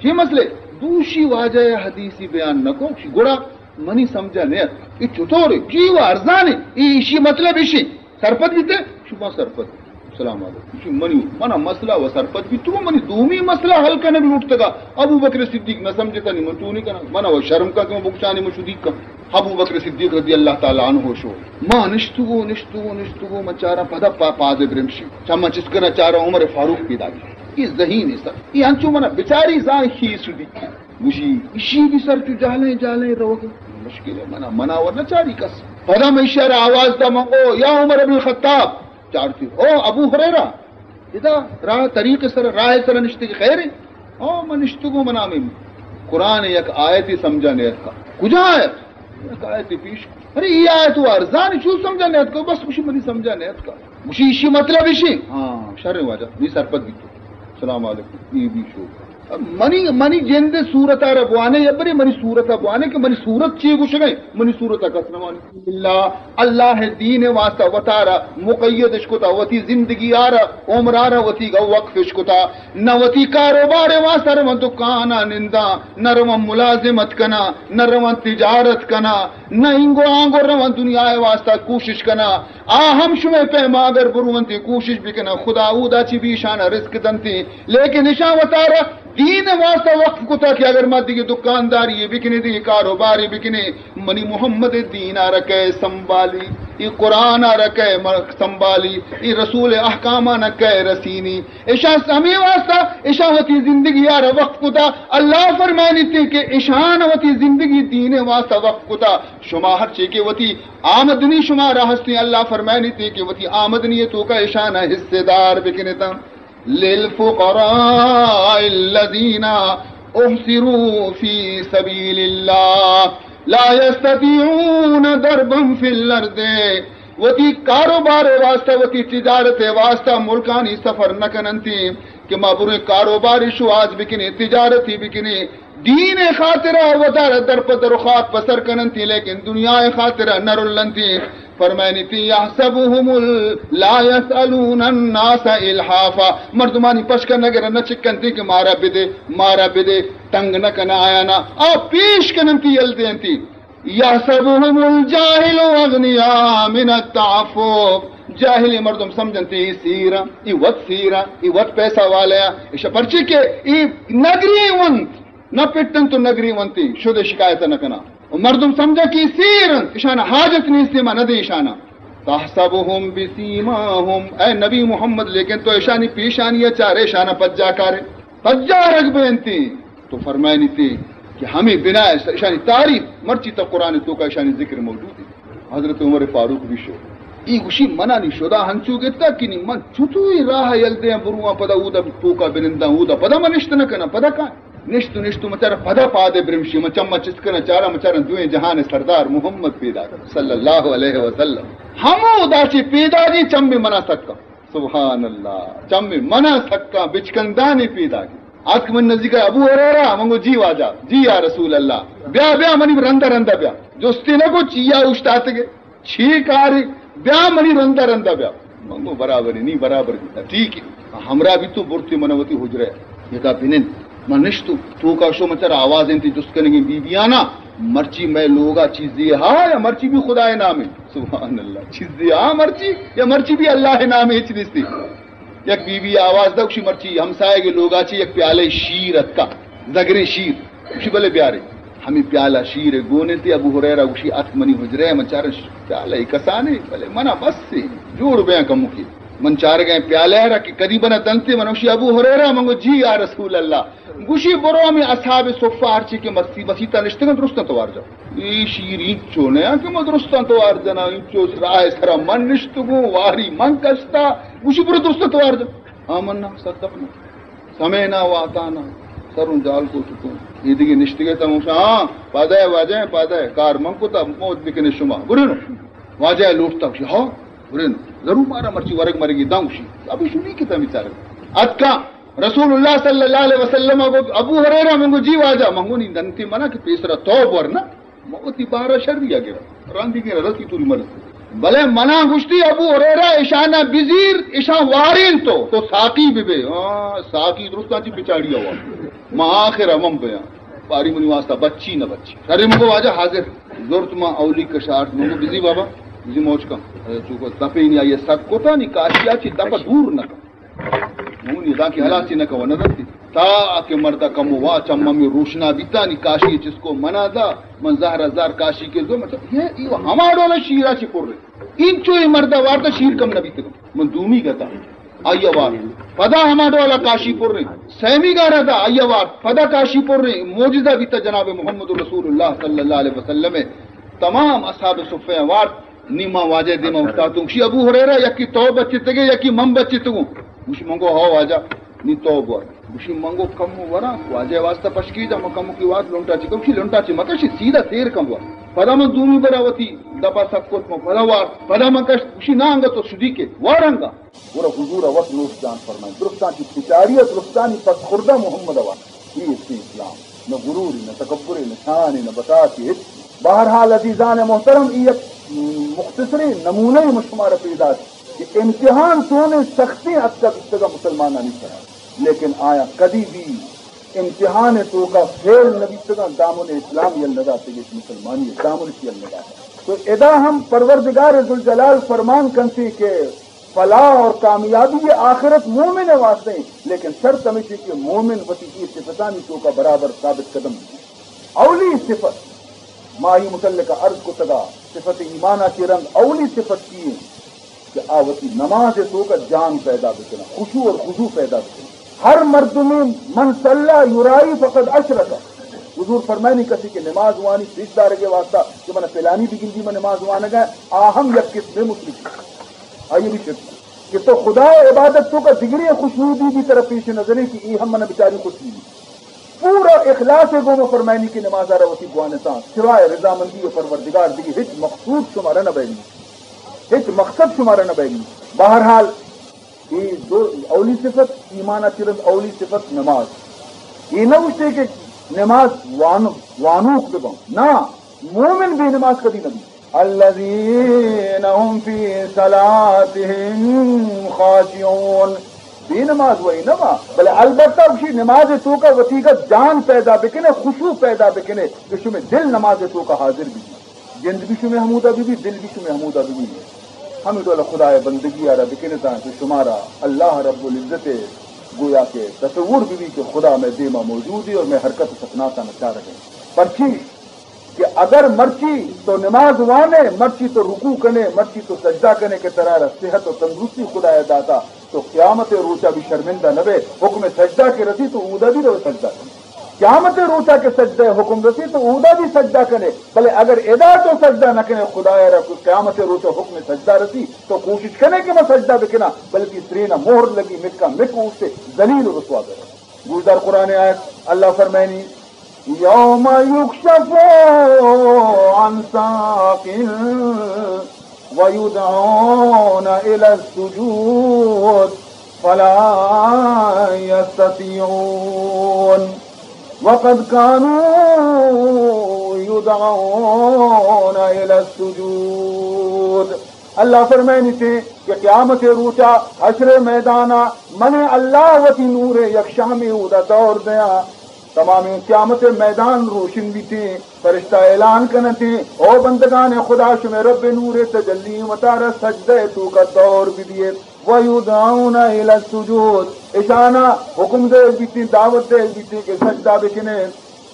چی مسئلہ؟ دوشی واجہ حدیثی بیان نکو۔ گڑا منی سمجھا نیت۔ یہ چطور ہے؟ جی وہ ارزان ہے۔ یہ اشی مطلب اشی۔ سرپد بیتے؟ شما سرپد۔ السلام علیکم۔ اشی منی، منا مسئلہ و سرپد بیتو، منی دومی مسئلہ حل کنگ لوٹتگا۔ ابو بکر صدیق نہ سمجھتا نی من چونی کنا۔ منا و شرم کا کہ من بکشانی من شدیک کا۔ ابو بکر صدیق رضی اللہ تعالی عنہ شو۔ ما نشتگو، نشتگو، نشتگو، من چارا پدا پا-، پاد برمشی۔ چا من چس کنا چارا عمر فاروق پیدا گی۔ یہ ذہین ہے سر۔ یہ انچو منا بچاری زان خیس شدی۔ گوشی، اشی بھی سر چو جہلیں، جہلیں روگ۔ مشکل ہے، منا، منا ورنہ چاری کس۔ پدا من اشارہ آواز دا من، او یا عمر ابن الخطاب۔ چارتی، او ابو ہریرہ، ادا راہ طریق سر، راہ سر نشتے کہ خیر ہے؟ او من نشتگو منا میں قرآن یک آیتی سمجھا نیت کا۔ کجا آیت؟ یک آیتی پیش۔ ارے یہ آیت و ارزان چو سمجھا نیت کا، بس گوشی منی سمجھا نیت کا۔ گوشی، اشی مطلب اشی؟ ہاں، شر واجہ، نی سرپد بیتو۔ سلام علیکم، ای بی شو۔ منی، منی جند صورت آ را بوانے، یا برے منی صورت آ بوانے کہ منی صورت چی گوشگئے، منی صورت آ کس نوانے۔ اللہ، اللہ دین واسطہ وتارا مقید اش کتا، وتی زندگی آ را، عمر آ را وتی گا وقف اش کتا، نہ وتی کاروبار واسطہ رواں دکان آ ننداں، نہ رواں ملازمت کنا، نہ رواں تجارت کنا، نہ اینگو آنگو رواں دنیا واسطہ کوشش کنا۔ آ ہم شمئے پیما اگر برونتی کوشش بکناں، خدا اودا چی بیشانا رزق دنتی، لیکن اشاں وتارا دین واسطہ وقف کتا کہ اگر ما دیگہ دکانداری بکنے، دیگہ کاروباری بکنے، منی محمد دین آ رکے سنبھالی، ای قرآن آ رکے م-، سنبھالی، ای رسول احکامانا کئے رسینی۔ اشاں ہمے واسطہ اشاں وتی زندگی آ را وقف کتا۔ اللہ فرمائنیتی کہ اشان وتی زندگی دین واسطہ وقف کتا۔ شما ہر چی کہ وتی آمدنی شمارا ہستیں، اللہ فرمائنیتی کہ وتی آمدنی توکا اشانا حصے دار بکنتا۔ للفقراء الذين احصروا في سبيل الله لا يستطيعون ضربا في الأرض۔ وتی کاروبار واسطہ، وتی تجارت واسطہ ملکانی سفر نہ کننتی کہ ما بریں کاروباری شواز بکنیں، تجارتی بکنیں، دین خاطرہ وتارا در پہ در و خاک پہ سر کننتی، لیکن دنیا خاطرہ نہ رلنتی۔ فرمائنیتی، یحسبهم ال-، لا یسألون الناس الحافا۔ مردمانی پشکا نہ گرن، نہ چکنتی کہ مارا بدے، مارا بدے، تنگ نہ کنا آیانا۔ آ پیش کننتی، یل دینتی۔ یحسبهم الجاهل اغنیاء من التعفف۔ جاہلی مردم سمجھنتی ای سیرا، ای وت سیرا، ای وت پیسہ والیا۔ ایشا پرچی کہ ای نگری ونت، نہ پٹن تو نگری ونتی، شد شکایت نہ کنا۔ و مردم سمجھا کہ ای سیر انت، اشانا حاجت نیستی، ما ندی اشانا۔ تحسبهم بسیماهم، اے نبی محمد، لیکن تو اشانی پیشانی چارے، اشانا پجا کارے۔ پجارگ بینتی۔ تو فرمائنیتی کہ ہمیں بنا ہے، اشانی تعریف، مرچی تا قرآن توکا اشانی ذکر موجود ہے۔ حضرت عمر فاروق بھی شو۔ ای گوشی منا نی شدا ہنچو گتا کہ نی من چطوری راہ یل دیاں برواں پدا اودا توکا بننداں، اودا پدا من نشت نہ کناں، پدا کائیں۔ نشت و نشت و مچارا پدا پادے برمشی، من چما چست کناں، چاراں مچاراں دوئیں جہان سردار محمد پیدا صلی اللہ علیہ وسلم۔ ہمودا چی پیدا جی چم منا سکا۔ سبحان اللہ، چم منا سکا بچکندانی پیدا جی۔ آتک من نزدیک ابو ہریرہ، من گو جی واجہ، جی یا رسول اللہ، بیا بیا منی رندہ رندہ بیا۔ جستی نہ کو چیا اوشتاتگے۔ چی کارے؟ بیا منی رندا رندا بیا۔ من گو برابر نی، برابر بیتا۔ ٹھیک ہے۔ ہمراہ بیتو، برتی من وتی حجرہ یکا بنند۔ من نشتو، توکا شو، من چر آواز انتی جست کنگی بی بیانا، مرچی مئے لوگا چیزی ہا یا مرچی بھی خدائے نامے؟ سبحان اللہ، چیزی ہا مرچی یا مرچی بھی اللہ نامے؟ ہچ نیستی۔ یک بی بی آواز دا، گوشی مرچی ہمسایگ لوگا چی یک پیالہ شیر اتکا، زگریں شیر۔ گوشی بلے بیارے۔ ہمیں پیالہ شیر گون انتی، ابو ہریرہ گوشی اتک منی حجرہ، من چارش پیالہ ای کسانے، بلے منا بس سے، جوڑ بیاں کمکی۔ من چارگیں پیالہ را کہ قریبا دنتے، من گوشی ابو ہریرہ، من گو جی یا رسول اللہ۔ گوشی برو ہمیں اصحاب صفہ ہرچی کہ مستی مسیتا نشتگن درستاں توار جا۔ اے شیر اینچو نیا کہ من درستاں توار جنا، اینچو راہ سرا من نشتگوں، واری من کشتا۔ گوشی برو درستاں توار جا۔ آمنا صدقنا سمعنا واطعنا۔ سروں جال کو چکوں۔ اے دگہ نشتگے تا موشا، ہاں، پادے واجہ، پادے کار من کو تا موت بکنے شما۔ برنو۔ واجہ لوٹتا گوشی، ہاں، برنو۔ ضرور مارا مرچی ورگ مرگی داں گوشی۔ ابو شنی کتا بیچارے۔ اتکا رسول اللہ صلی اللہ علیہ وسلم ابو، ابو ہریرہ من گو جی واجہ، من گو نی دنتی منا کہ پیسرا تو بور نا۔ من وتی بارا شری ء گرا، رندی گرا، رسی توری مرض۔ بلے منا گوشتی، ابو ہریرہ، اشانا بزیر، اشاں وارین تو، تو ساقی ببے۔ ہاں، ساقی درستاں چی پچاڑی ہوا۔ ما آخر من بیاں۔ پاری منی واسطہ بچی نہ بچی۔ شری من گو واجہ حاضر۔ زرت ما اولی کشارت، من گو بزی بابا، بزی موچ کن۔ چوکو دپے نی آئی سک کتا نی کاشیا چی دپا دور نہ کن۔ نون ادا کہ ہلاسی نہ کوا نہ دنتی۔ تا کہ مردہ کمو وا چممی روشنا بیتانی کاشی چسکو منا دا، من زہر ہزار کاشی کے زو، مطلب، یہ، یہ ہما ڈولا شیرا چی پر رہے۔ اینچو یہ مردہ وارتا شیر کم نہ بیتگا۔ من دومی گتا۔ آیا وار۔ پدا ہما ڈولا کاشی پر رہے۔ سیمی گارا دا، آیا وار۔ پدا کاشی پر رہے۔ معجزہ بیتا جناب محمد رسول اللہ صلی اللہ علیہ وسلم۔ تمام اصحاب صفحہ وار۔ نی ما واجہ دیما اوشتاتوں۔ گوشی، ابو ہریرہ، یکی تو بچتگے، یکی من بچتگوں۔ گوشی، من گو، ہو واجہ، نی تو بور۔ گوشی، من گو کمو وراں، واجہ واسطہ پشکی جا، من کمو کی وات لنٹا چی کم۔ گوشی، لنٹا چی مکشی، سیدھا تیر کم بور۔ پدا من دومی برا وتی دپا سک کت، من پدا وار، پدا من کشت۔ گوشی، نا انگا تو شدی کے، وار انگا۔ گڑا حضور ء وت لوٹ جان فرمائیں۔ درستاں چی پچاری ء درستانی پس خوردہ محمد ء وت۔ اے استے اسلام۔ نہ غروری، نہ تکبرے، نہ شانے، نہ بطاطے، ہچ۔ بہرحال عزیزان محترم، اے یک مختصریں نمونہ من شمارا پیداک کہ امتحان چونیں سختیں اتکا بیتگا مسلمانانی سرا، لیکن آیا کدی بھی امتحان توکا فیل نہ بیتگا، دامن اسلام یل نہ داتگش، مسلمانی دامن یل نہ داتگ۔ تو ادا ہم پروردگار ذوالجلال فرمان کنتے کہ فلاح اور کامیابی آخرت مومن ء واسطہ ہیں، لیکن شرط ہمیش ہے کہ مومن وتی اے صفتانی توکا برابر ثابت قدم بی۔ اولی صفت، ما ای متعلق عرض کتگا، صفت ایمان آ چی رند اولی صفت کی ہیں کہ آ وتی نماز توکا جان پیدا بکنا، خشوع اور خضوع پیدا بکنا۔ ہر مردمے من صلی یرائی فقد اشرک۔ حضور فرمائنی کسی کہ نماز وانی پیش دارگے واسطہ کہ من فلانی بگندی من نماز وانگا، آ ہم یک قسم مشرک۔ آئی بھی شرک کہ تو خدا عبادت توکا دگرے خوشنودی بھی طرف پیش نظریں کہ ای ہم من بچاری خوشنودی۔ پورا اخلاص گوما فرمائنی کہ نماز را وتی گوانتاں، سوائے رضامندی پروردگار دگہ ہچ مقصود شمارا نہ بیگی، ہچ مقصد شمارا نہ بیگی۔ بہرحال، اے دو اولی صفت، ایمان ء چہ رند اولی صفت نماز۔ اے نہ گوشتے کہ نماز وان-، وانوک بہ بنت۔ نہ، مومن بے نماز کدی نہ بیت۔ الذین هم فی صلاتهم خاشعون۔ بے نماز وئی نہ با، بلے البتہ گوشی نماز توکا وتیگا جان پیدا بکنے، خشوع پیدا بکنے، کہ شمے دل نماز توکا حاضر بیت۔ جند بھی شمے ہمودا بی بی، دل بھی شمے ہمودا بی بی۔ ہمیں ڈول خدائے بندگی آرا بکنے تاں کہ شمارا اللہ رب العزت گویا کہ تصور بی بی کہ خدا میں دیما موجود ہے اور میں حرکت و سکناتاں نچارگے۔ پرچی کہ اگر مرچی تو نماز وانے، مرچی تو رکوع کنے، مرچی تو سجدہ کنے کہ ترارا صحت و تندرستی خدائے داتا، تو قیامت روچا بھی شرمندہ نہ بے۔ حکم سجدہ کہ رسی تو اودا بھی رو سجدہ کنے۔ قیامت روچا کہ سجدہ حکم رسی تو اودا بھی سجدہ کنے، بلے اگر ادا تو سجدہ نہ کنے خدایا را، قیامت روچا حکم سجدہ رسی تو کوشش کنے کہ میں سجدہ بکنا، بلکہ سرینا مہر لگی، مکا مک اوشتے، ذلیل و رسوا بے۔ گوشدار قرآن آیت، اللہ فرمائنی، یوم یکشف عن ساق ویدعون الی السجود فلا یستطیعون وقد کانوا یدعون الی السجود۔ اللہ فرمائنیتے کہ قیامت روچا حشر میدانا من اللہ وتی نور یک شامے اودا دور دیاں، تمامیں قیامت میدان روشن بیتے، فرشتہ اعلان کنتے، او بندگان خدا، شمے رب نور تجلی وتارا سجدہ توکا دور بدیے۔ ویدعون الی السجود، اشانا حکم دے بیتے، دعوت دے بیتے کہ سجدہ بکنے۔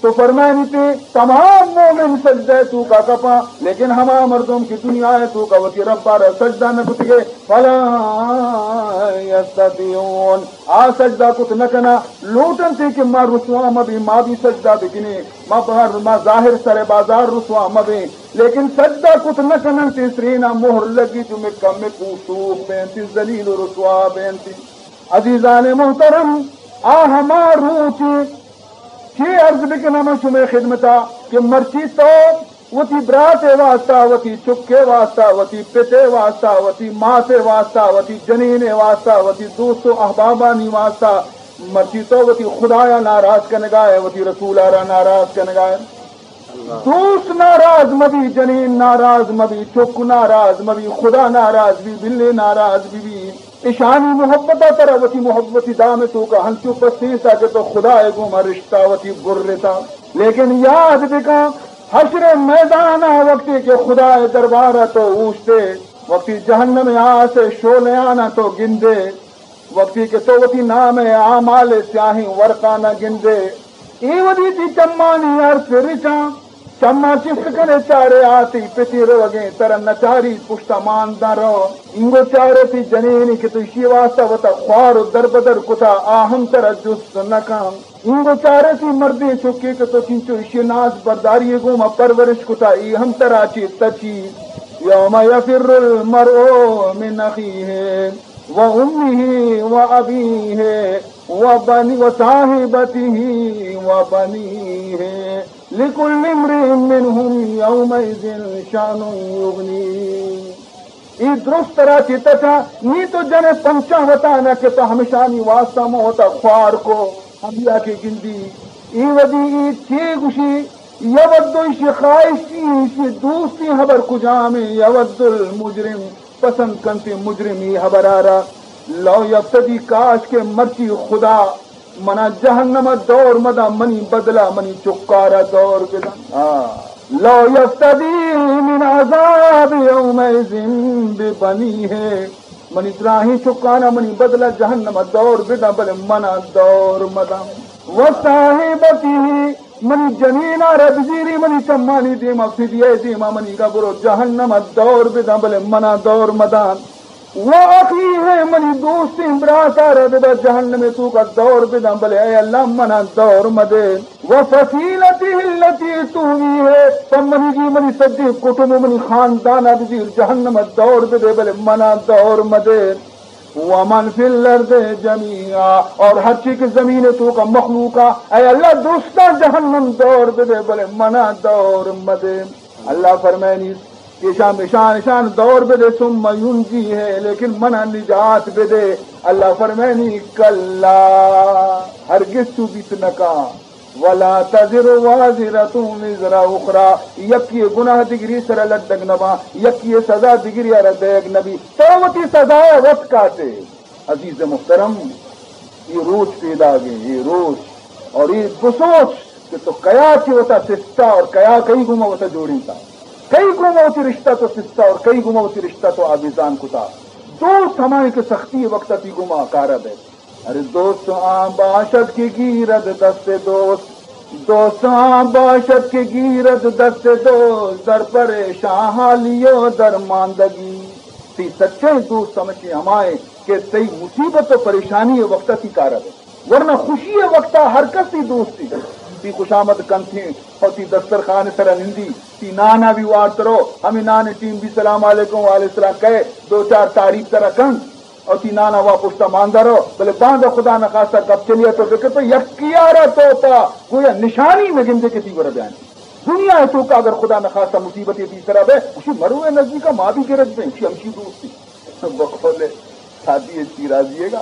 تو فرمائنیتے تمام مومن سجدہ توکا کپاں، لیکن ہما مردم کہ دنیا توکا وتی ربارا سجدہ نہ کتگے، فلا یستطیعون، آ سجدہ کت نہ کنا، لوٹنتے کہ ما رسوا مبیں، ما بھی سجدہ بکنیں، ما بہر، ما ظاہر سر بازار رسوا مبیں، لیکن سجدہ کت نہ کننتے، سرینا مہر لگی، چو مکا مکو سوخ بینتی، ذلیل و رسوا بینتی۔ عزیزان محترم، آ ہما روچ چے عرض بکناں من شمئے خدمتا کہ مرچی تو وتی برات ء واسطہ، وتی چک ء واسطہ، وتی پت ء واسطہ، وتی مات ء واسطہ، وتی جنین ء واسطہ، وتی دوست و احبابانی واسطہ، مرچی تو وتی خدایا ناراض کنگا ئے، وتی رسولا را ناراض کنگا ئے۔ دوست ناراض مبی، جنین ناراض مبی، چک ناراض مبی، خدا ناراض بی، بلے ناراض بی بی۔ اشانی محبت ء ترا وتی محبت دام ء توکا ہنچو پسینتا کہ تو خدا ء گوما رشتہ وتی برتا۔ لیکن یاد بکن، حشر ء میدان ء وقتی کہ خدا ء دربار ء تو اوشتے، وقتی جہنم ء آس ء شعلیان ء تو گندے، وقتی کہ تو وتی نام ء اعمال ء سیاہیں ورقان ء گندے، اے وھدی تئی چمانی ارس رچاں، چماں چست کن ء چار ئے آ تئی پتی روگیں، ترا نچاری پشت ء مان داں رو۔ اینگو چار ئے تئی جنینی کہ تو ایشی واسطہ وتا خوار و دربدر کتا، آ ہم ترا جست نہ کن۔ اینگو چار ئے تئی مردیں چکے کہ تو چنچو ایشی ناز برداری ء گوما پرورش کتا، ای ہم ترا چے تچی۔ یوم یفر المرء من اخیہ و امہ و ابیہ و بنی و صاحبتہ و بنیہ۔ لکل امرئ منهم یومئذ شأن یغنیہ۔ اے درست ترا چہ تچا، نی تو جن ئے پنچاں وتانا کہ تو ہمشانی واسطہ من وتا خوار کو، ہمیا کہ گندی۔ اے وھدی اے چے گوشی، یود، ایشی خواہشی، ایشی دوستی ہبر کجامیں، یود المجرم، پسند کنت مجرمی ہبرارا۔ لو یفتدی، کاش کہ مرچی خدا منا جہنم ء دور مداں، منی بدلا منی چکارا دور بداں۔ آ، لو یفتدی من عذاب یومئذ ببنیہ، منی دراہیں چکانا منی بدلا جہنم ء دور بداں، بلے منا دور مداں۔ و صاحبتہ، منی جنینا را بزیری، منی چمانی دیما، فدیہ دیما منی گا برو جہنم ء دور بداں، بلے منا دور مداں۔ و اخیہ، منی دوستیں براتا را ببا جہنم توکا دور بداں، بلے اے اللہ منا دور مدے۔ و فصیلتہ التی تؤویہ، پہ منی گی منی سجیں کٹم و منی خاندانا بزیر جہنم دور بدے، بلے منا دور مدے۔ ومن فی الارض جمیعا، اور ہرچی کہ زمین توکا مخلوقا، اے اللہ درستاں جہنم دور بدے، بلے منا دور مدے۔ اللہ فرمائنی کہ اشان، اشان، اشان دور بدے، ثم ینجیہ، لیکن منا نجات بدے۔ اللہ فرمائنی کلا، ہرگز چو بیت نکا۔ ولا تزر وازرة وزر اخری، یکی گناہ دگری سرا لڈگ نباں، یکی سزا دگری را دیگ نبی۔ تو وتی سزا وت کاٹے۔ عزیز محترم، یہ روچ پیداگیں، یہ روچ اور یہ بسوچ کہ تو کیا چی وتا سستا اور کیا کئی گوما وتا جوڑینتا، کئی گوما وتی رشتہ تو سستا اور کئی گوما وتی رشتہ تو آویزان کتا۔ دوست ہمائیں کہ سختی وقت تی گوما کارا بیت۔ ارے دوست آن باشد که گیرد دست دوست، دوست آن باشد که گیرد دست دوست، در پریشان حالی و درماندگی۔ تئی سچیں دوست ہمشی ہمائیں کہ تئی مصیبت و پریشانی وقت تی کارا بے، ورنہ خوشی وقتا ہر کس تئی دوستی۔ تئی خوشامد کنتیں اور تئی دسترخوان سرا نندی، تئی نانا بھی وارت رو، ہمیں نان ٹیم بھی سلام علیکم وعلیکم السلام کہے، دو چار تعریف ترا کن۔ او تئی نانا وا پشتا ماندا رو، بلے باندا خدا نخواستہ گپ چلیا تو بکپے، یکیارا تو پا گویا نشانی نہ گندے کہ تئی گورا بیان۔ دنیا توکا اگر خدا نخواستہ مصیبتے تئی سرا بے، اسی مروے نزدیکا ما بھی گرج بیں، اسی ہمشی دوستی۔ بقول سعدی شیرازی گا،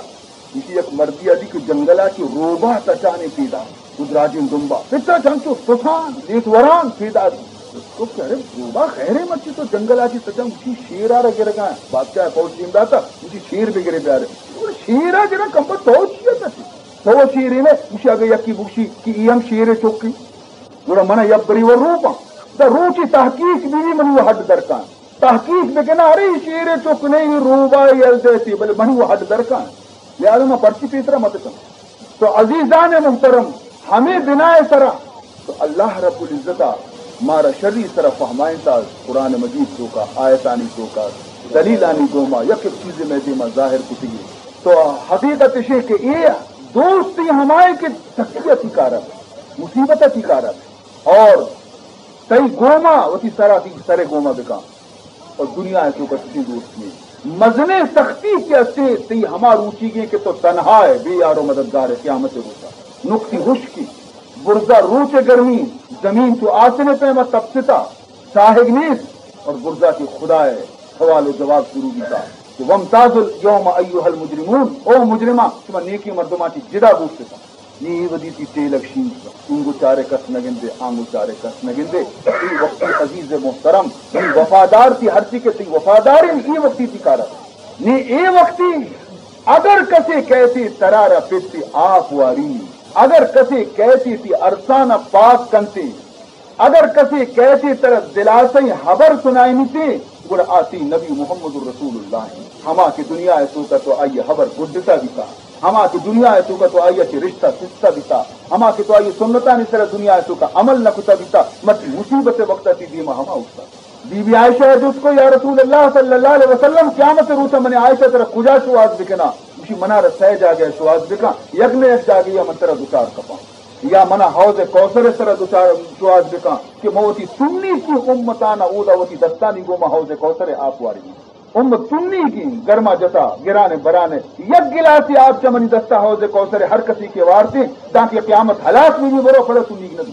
اسی یک مردی دی کہ جنگلا چو روباہ تچانے پیدا، گدراجیں دمبا، پتا چنچو سسان، لیٹ وران پیدا۔ تو کہ ارے روبا خیرے مچی تو جنگل آتی سجا اسی شیر آ را گرگا ہے۔ بادشاہ فوج دیم داتا، اسی شیر بگرے بیارے۔ اور شیر آ گرا کمپا تو چی ہے؟ تو شیر ہے، اسی اگے یکی بوشی کہ ای ہم شیر چکی۔ گڑا منا یک بری و روپا۔ دا روچی تحقیق بھی منی ہڈ درکان۔ تحقیق بکنا، ارے شیر چک نہیں، روبا یل دیتی، بلے منی و ہڈ درکان۔ لہذا ما پرچی پیسرا مت کن۔ تو عزیزان محترم، ہمیں بنا سرا تو اللہ رب العزت مارا شری سرا فہمائیں تا قرآن مجید تو کا، آیتانی تو کا، دلیلانی گوما یک یک چیز میں دیما ظاہر کتگی۔ تو حقیقت اشے کہ اے دوستی ہمائے کہ سختی اتی کارا، مصیبت اتی کارا۔ اور تئی گوما وتی سرا، تئی سر گوما بکن۔ اور دنیا ء توکا چشیں دوستی انت۔ مزنیں سختی کہ استے تئی ہما روچیگیں کہ تو تنہا ئے، بے یار و مددگار ئے قیامت ء روچا۔ نکتی ہشکی، برزا روچ ء گرمی، زمین چو آسن ء پیما تپستا، ساہگ نیست، اور برزا کہ خدا ء سوال و جواب شروع بیتا کہ وامتازوا الیوم ایھا المجرمون، او مجرماں، شما نیکی مردماں چی جدا بوشتتا۔ نی اے ودی تی ٹیلگ شینز، انگو چارے کس نہ گندے، آنگو چارے کس نہ گندے۔ ای وقتی عزیز محترم، ای وفادار تی ہرچی کہ تی وفادار ہیں، ای وقتی تی کارا۔ نی اے وقتی اگر کسے کہتے ترارا پتی آپ واری، اگر کسے کہتے تی ارسانا پاک کنتے، اگر کسے کئیتے ترا دلاسئیں ہبر سنائینیتے، گڑا آ تئی نبی محمد رسول اللہ انت۔ ہما کہ دنیا ء توکا تو آئی ء ہبر گڈتا بیتا، ہما کہ دنیا ء توکا تو آئی ء چہ رشتہ سستا بیتا، ہما کہ تو آئی ء سنتانی سرا دنیا ء توکا عمل نہ کتا بیتا، مرچی مصیبت ء وقتا تئی دیما ہما اوشتات۔ بی بی عائشہ ء جست کو، یا رسول اللہ صلی اللہ علیہ وسلم، قیامت ء روچا من عائشہ ترا کجا شوہاز بکناں؟ گوشی، منارا سئے جاگہ ء شوہاز بکن، یک نہ یک جاگہ ء من ترا دچار کپاں۔ یا منا حوض کوثر ء سرا دچار شوہاز بکن کہ من وتی سنیگیں امتانا اودا وتی دستانی گوما حوض کوثر ء آپ وارگی۔ امت سنیگیں، گرما جتا، گرانے برانے، یک گلاسے آپ چہ منی دستا حوض کوثر ء ہر کسی کہ وارتے، دانکہ قیامت ہلاس بی، برو پدا سنیگ نہ بی۔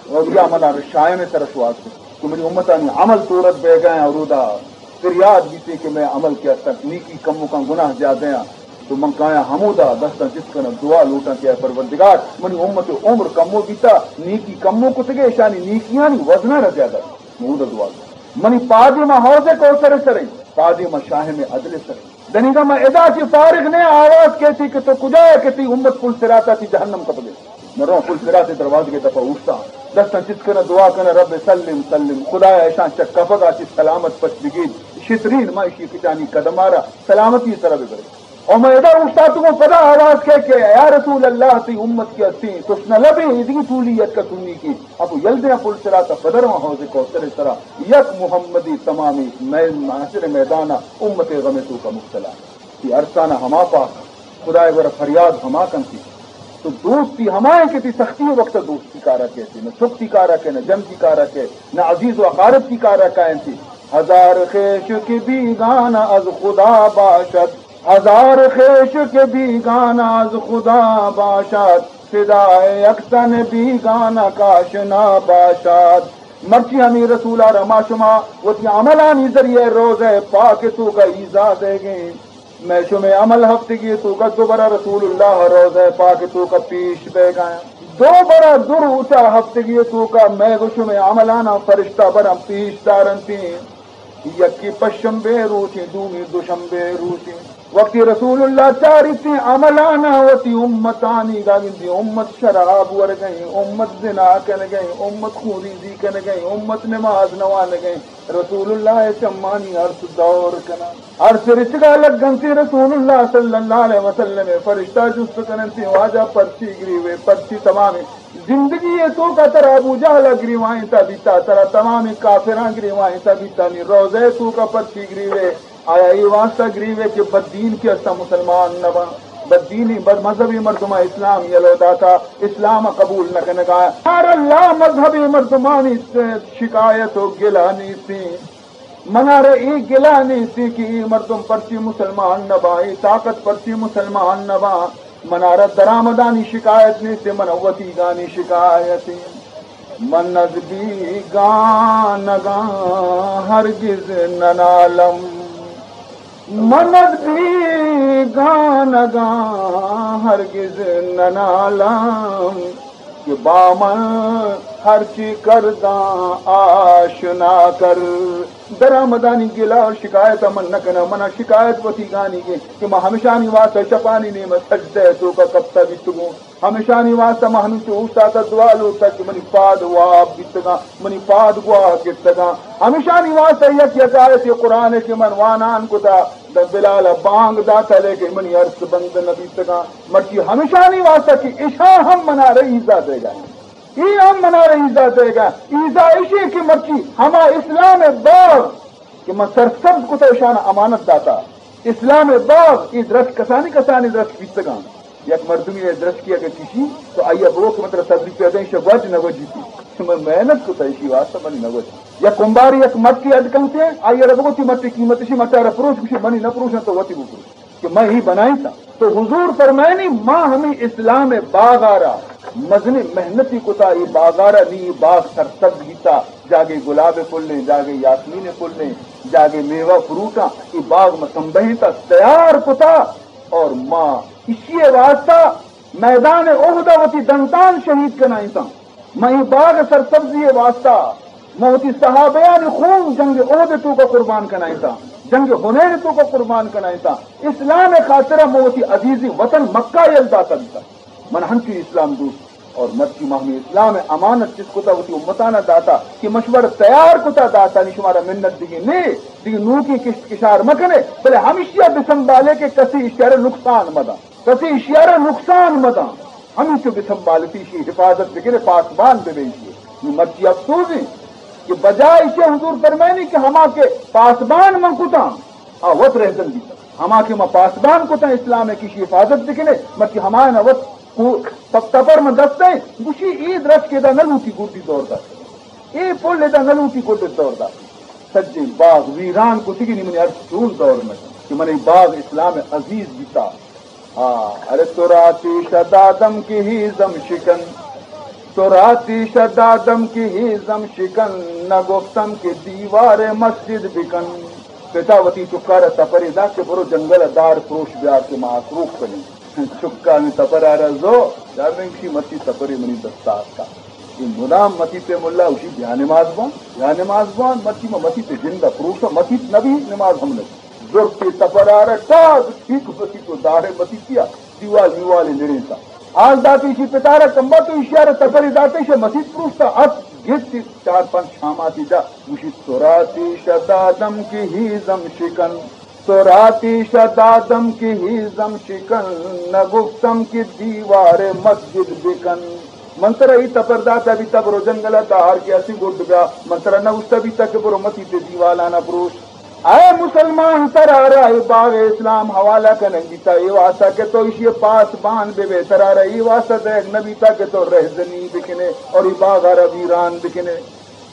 اور یا منا شاہم ء سرا شوہاز بکن کہ منی امتانی عمل تورت بیگا ہیں اور اودا فریاد بیتے کہ مئے عمل کہ است انت، نیکی کموکاں، گناہ زیادہ آں۔ تو من کایاں ہمودا دستاں چست کناں، دعا لوٹاں کہ اے پروردگار، منی امت ء عمر کمو بیتا، نیکی کمو کتگے، اشانی نیکیانی وزنا را زیادہ۔ من اودا دعا لوٹاں۔ منی پادیما حوض کوثر سریں، پادیما شاہم عدل سریں۔ دنیگا من ادا چہ فارغ نے، آواز کیتی کہ تو کجا ئے کہ تئی امت پل صراطا چہ جہنم کپگے۔ من رواں پل صراط ء دروازگ ء دپ ء اوشتاں، دستاں چست کناں، دعا کناں، رب سلم سلم، خدایا اشاں چہ کپگ ء چہ سلامت پچ بگیج۔ شترین ما اشی کچانی قدم ء را سلامتی ء سرا ببرے۔ او من ادا اوشتاتگوں، پدا آواز کئے کہ یا رسول اللہ، تئی امت کہ استیں تشنہ لبیں، ایدگی ٹولی یتکہ سنی کی، اپو یل دیاں پل صراط ء پدر واں حوض کوثر ء سرا، یک محمدی تمامی مئے معاشر میدان ء امت ء غم ء توکا مبتلا۔ تی ارسانا ہما پاک، خدائے گورا فریاد ہما کنتی۔ تو دوستی ہمائیں کہ تی سختی وقت دوستی کارا کہتی، نہ چک تی کارا کہ، نہ جن تی کارا کہ، نہ عزیز و اقارب تی کارا کائنتی۔ ہزار خویش کہ بیگانہ از خدا باشد، ہزار خویش کہ بیگانہ از خدا باشد، فدای یک تن بیگانہ کاشنا باشد۔ مرچی ہمیں رسولا را ما شما وتی عملانی ذریعہ روضہ پاک توکا ایزا دیگیں۔ مئے شمئے عمل ہفتگی توکا دو برا رسول اللہ روضہ پاک توکا پیش بیگایا۔ دو برا دو روچا ہفتگی توکا مئے گو شمئے عملانا فرشتہ برا پیش دارنتی۔ یکی پشنبے روچی، دومی دوشنبے روچی۔ وقتی رسول اللہ چاریتی عملانا وتی امتانی گاگندی، امت شراب ورگئیں، امت زنا کنگئیں، امت خونریزی کنگئیں، امت نماز نوانگئیں۔ رسول اللہ ء چمانی ارس دور کناں۔ ارس رچگا لگنتی، رسول اللہ صلی اللہ علیہ وسلم ء فرشتہ جست کننتی، واجہ پرچی گریوے، پرچی تمامیں زندگی ء توکا ترا ابو جہل ء گریوائیں تا بیتا، ترا تمامیں کافراں گریوائیں تا بیتا، نی روضہ ء توکا پرچی گریوے، آیا اے واسطہ گریوے کہ بددین کہ استا مسلمان نہ باں۔ بددینی، بد مذہبی مردماں اسلام یلو داتا، اسلام قبول نہ کنگا۔ ہر لا مذہبی مردمانی شکایت و گلہ نیستی۔ منارا اے گلہ نیستی کہ اے مردم پرچی مسلمان نہ باں، اے طاقت پرچی مسلمان نہ باں۔ منارا درآمدانی شکایت نیستی، من وتیگانی شکایت۔ من از بیگانگاں ہرگز ننالم۔ من از بیگانگاں ہرگز ننالم۔ کہ با من ہرچی کرداں آشنا کر۔ درآمدانی گلہ و شکایت من نہ کناں، منا شکایت وتی گانی گے کہ ما ہمشانی واسطہ شپانی نیمہ سجدہ ءِ توکا کپتہ بیتگوں، ہمشانی واسطہ ما ہمینچو اوشتاتہ دعا لوٹتہ کہ منی پاد واب بیتگاں، منی پاد گواہ گپتگاں۔ ہمشانی واسطہ یک یک آیت قرآن کہ من وانان کتہ، داں بلال ءَ بانگ داتہ، لیکن منی ارس بند نہ بیتگاں۔ مرچی ہمشانی واسطہ کہ اشاں ہم منارا ایزا دیگا، اے ہم منارا ایزا دیگا۔ ایزا اشی کہ مرچی ہما اسلام ءِ باغ کہ من سرسبز کتہ، اشاں امانت داتہ۔ اسلام ءِ باغ، اے درچک کسانی کسانی درچک بیتگاں۔ یک مردمی ءِ درچکے اگہ کشی تو آئی ءَ بگو کہ من ترا سبزی پیدائیں، شہ گوج نہ گوجیتی۔ من محنت کتہ اشی واسطہ، منی نہ گوج۔ یک کمبارے یک مٹے اڈ کنتے، آئی ءَ را بگو تئی مٹے قیمت اشی، مٹا را پروش، گوشی منی نہ پروشاں، تو وتی بپروش کہ من ہی بنائینتاں۔ تو حضور فرمائنی، ما ہمے اسلام ءِ باغ ءَ را مزنیں محنتی کتہ، اے باغ ءَ را نی اے باغ سرسبز بیتہ، جاگے گلاب ءِ پلیں، جاگے یاسمین ءِ پلیں، جاگے میوہ فروٹاں، اے باغ ما سمبہینتہ، تیار کتہ، اور ما اشی ءِ واسطہ میدان احد ءَ وتی دنتان شہید کنائینتاں۔ من اے باغ ءِ سرسبزی ءِ واسطہ من وتی صحابیانی خون جنگ احد ءِ توکا قربان کنائینتاں، جنگ حنین ءِ توکا قربان کنائینتاں۔ اسلام ءِ خاطرا من وتی عزیزیں وطن مکہ یل داتہ بیتہ۔ من ہنچو اسلام دوست اور مرچی ما ہمے اسلام ءِ امانت چست کتہ، وتی امتانا داتہ کہ مشورہ تیار کتہ داتہ، نی شمارا منت دگہ نے، دگہ نوکیں کشت کشار مکنے، بلے ہمشیا بسنبھالے کہ کسے اشیارا نقصان مداں۔ کسے اشیارا نقصان مداں، ہمیشو بسنبھالتی، اشی حفاظت بکنے، پاسبان ببے اشی۔ نوں مرچی افسوز ایں کہ بجائے اشی حضور فرمائنی کہ ہما کہ پاسبان من کتاں، آ وت رہزن بیتاں۔ ہما کہ ما پاسبان کتاں اسلام ءِ، کہ اشی حفاظت بکنے، مرچی ہمایانا وت کو-، پ-، تپر من دست ایں، گوشی اے درچک ادا نہ لوٹی گڈی دور دات۔ اے پل ادا نہ لوٹی گڈی دور دات۔ سجیں باغ ویران کتگی، نی منی ارس چون دور نہ کنت کہ من اے باغ اسلام ءِ عزیز بیتا۔ آ، ارے تو را آتش دادم کہ ہیزم شکن، تو را آتش دادم کہ ہیزم شکن، نگفتم کہ دیوار مسجد بکن۔ پتا وتی چکارا تپرے دا کہ برو جنگل ءَ دار پروش بیار کہ ما آسروک کنیں۔ چکانی تپرارا زو، دار نہ گوشی مرچی تپرے منی دستا آتکا۔ اے مدام مسیت ءِ ملا گوشی بیا نماز بوان، بیا نماز بوان، مرچی ما مسیت ءِ جند ءَ پروشتہ، مسیت نہ بی نماز ہم نہ بی۔ زرتی تپرارا ٹاگ ٹھیک مسیت و دارے مسیتیا دیوال میوالے نرینتا۔ حال داتی اشی پتارا کمبا تو اشیارا تپری داتے شہ مسیت پروشتا ات گیتی چار پنچ شاماتی دا گوشی تو را آتش دادم کہ ہیزم شکن، تو را آتش دادم کہ ہیزم شکن، نگفتم کہ دیوار مسجد بکن۔ من ترا ای تپر داتا بیتا برو جنگل ءَ دار کہ اسیں گڈ بیا، من ترا نگوشتا بیتا کہ برو مسیت ءِ دیوالانا پروش۔ اے مسلمان، ترارا اے باغ اسلام حوالہ کنگ بیتا، اے واسطہ کہ تو ایشی پاسبان بہ بے، ترارا اے واسطہ دئیگ نہ بیتا کہ تو رہزنی بکنے اور اے باغ را ویران بکنے۔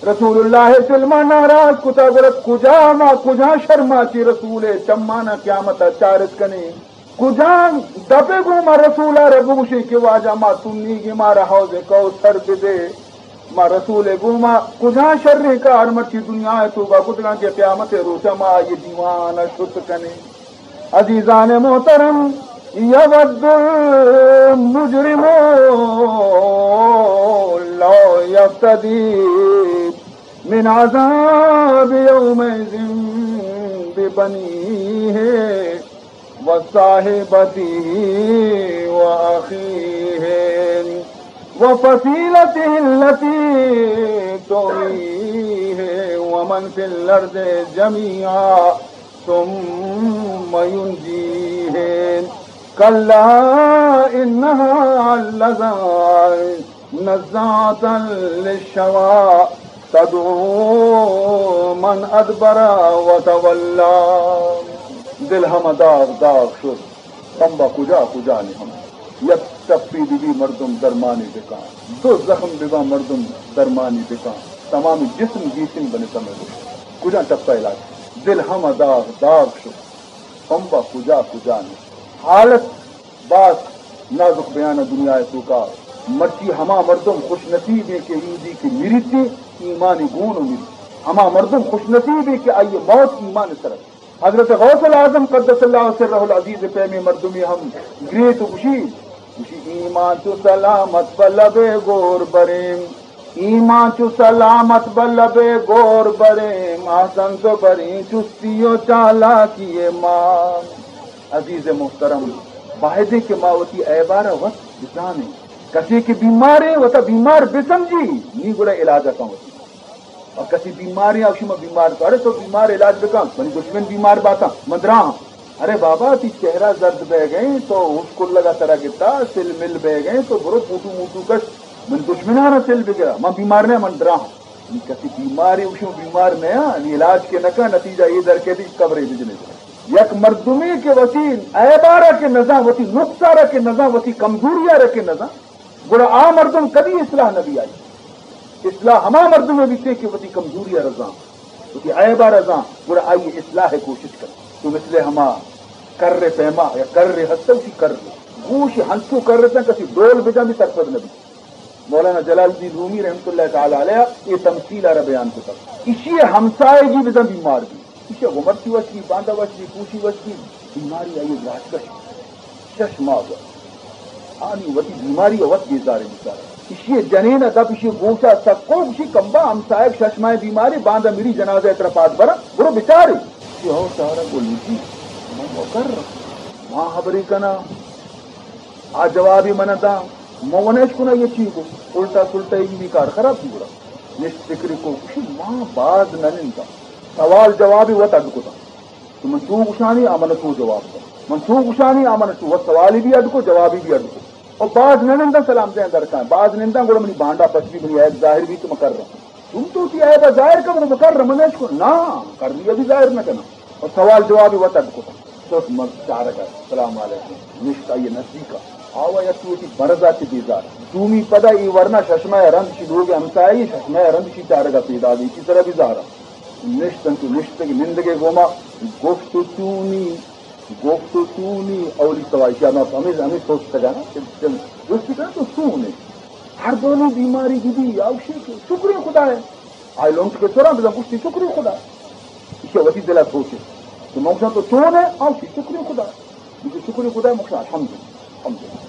رسول اللہ ءِ دل ما ناراض کتا، گڑا کجا ما، کجا شر ما چہ رسول ءِ چمانا قیامت ءَ چارت کنیں؟ کجام دپے گوں ما رسول ءَ را بگوشیں کہ واجہ ما تنیگیں، مارا حوض کوثر بدے؟ ما رسول ءِ گوما کجام شریں کار مرچی دنیا ءِ توکا کتگاں کہ قیامت ءِ روچا ما آئی دیوان ءَ شت کنیں؟ عزیزان محترم، یود المجرم لو یفتدی من عذاب یومئذ ببنیه وصاحبته وأخيه وفصيلته التي تؤويه ومن في الأرض جميعا ثم ينجيه. كلا إنها لظى نزاعة للشوى تدعو من أدبر وتولى. دل ہم داغ داغ شد، پمبا کجا کجا نہ ہم. یک ٹپی بہ بی مردم درمانی بکن، دو زخم ببا مردم درمانی بکن، تمامی جسم گیسن بنتم. کجا ٹپا علاج؟ دل ہم داغ داغ شد، پمبا کجا کجا نہ. حالت باز نازک بیان ءَ دنیا ءِ توکا. مرچی ہما مردم خوش نصیب ایں کہ ایدی کہ مریت ایں، ایمانی گون و مریت. ہما مردم خوش نصیب ایں کہ آئی موت ایمان سر ات. حضرت غوث الاعظم قدس اللہ سرہ العزیز ءِ پیمیں مردمے ہم گریت و گوشی، گوشی ایمان چو سلامت بہ لبے گور بریم، ایمان چو سلامت بہ لبے گور بریم، احسن تو بریں چستی و چالاکی ما۔ عزیز محترم، بایدیں کہ ما وتی عیبارا وت بزانیں۔ کسے کہ بیماریں، وتا بیمار بسمجھی، نی گڑا علاج کن وتی۔ اور کسی بیماریں، آ شما بیمار تو، ارے تو بیمار علاج بکن، منی دشمن بیمار باتا، من دراہاں۔ ارے بابا، تی چہرہ زرد بہ گئے، تو ہوش کلگا سرا گتا، سل مل بہ گئے، تو برو پوٹو موٹو کش، من دشمنانا سل بگرا، من بیمار نہ، من دراہاں۔ نی کسی بیمارے، گوشی من بیمار نیا، نی علاج کہ نکا، نتیجہ اے در کیتی قبرے بجنے۔ یک مردمے کہ وتی عیبارا کہ نزان، وتی نقصارا کہ نزان، وتی کمزوریارا کہ نزان، گڑا آ مردم کدی اصلاح نبی آئی۔ اصلاح ہما مردمے بیتے کہ وتی کمزوریارا زان، وتی عیبارا زان، گڑا آئی اصلاح کوشش کن۔ تو مثل ہما کر پیما یا کر ہستا، اسی کر گوش ہنچو کر تن، کسی ڈول بجان بھی سرپد نبی۔ مولانا جلال الدین رومی رحمت اللہ تعالی علیہ اے تمثیل ء را بیان کتگ۔ ایشی ء ہمسائگی بزاں بیمار بی، ایشی ء گوں مرچی وش بی، باندا وش بی، پوشی وش بی، بیماری آئی ء دراج کش، شش ماہ گوست۔ آنی وتی بیماری ء وت بیزار بیچارہ۔ ایشی ء جنین ء دپ ایشی ء گوش ء سکو، گوشی کمبا ہمسائگ شش ماہ بیماری، باندا مری جنازہ ء ترا پاد برا، برو بچارے۔ ایشی ہو چارہ گو لوٹی، من مکر، ما خبری کنا۔ آ جوابی من داں، من ونیش کنا یہ چی کو، الٹا سلٹا یہ بھی کار خراب کی گڑا۔ نشت فکری کو، گوشی ما باز نننداں۔ سوال جوابی وت اڈ کتا۔ تو من چو گشانی، آ من چو جواب دا۔ من چو گشانی، آ من چو، وت سوالی بھی اڈ کو، جوابی بھی اڈ کو۔ اور باز نننداں سلام دیں درکاں، باز ننداں گڑا منی بانڈا پس بھی، منی عیب ظاہر بھی تو من کر رہا ہوں۔ چون تو وتی عیب ء ظاہر کن، گڑا بکر رمنش کن۔ نا، کر بھی ابھی ظاہر نہ کنا۔ اور سوال جواب وت اڈ کتا۔ سوت مرد چارگ ء، سلام علیکم۔ نشت آئی نزدیک ء۔ آوا یک تو وتی برز ء چہ بیزار۔ دومی پدا ای ورنا ششمہ ء رند شی لوگ ء ہمسائی، ششمہ ء رند شی چارگ ء پیداگ، ایشی سرا بیزار۔ نشت انچو نشتگ نندگ ء گوما گفت و چونی، گفت و چونی اولی سوال شاہ ما ہمیں، ہمیں سوچتگ ء نا کہ جستی کنا تو چون ہے؟ ہر دونوں بیماری گدی، آوشی کہ شکر خدا ہے۔ آئی لونٹ کے سرا بزن گوشتی شکر خدا۔ ایشی وتی دل ء سوچ کہ موشا تو چون ہے، آوشی شکر خدا۔ ایشی شکر خدا، موشا الحمدللہ، الحمدللہ۔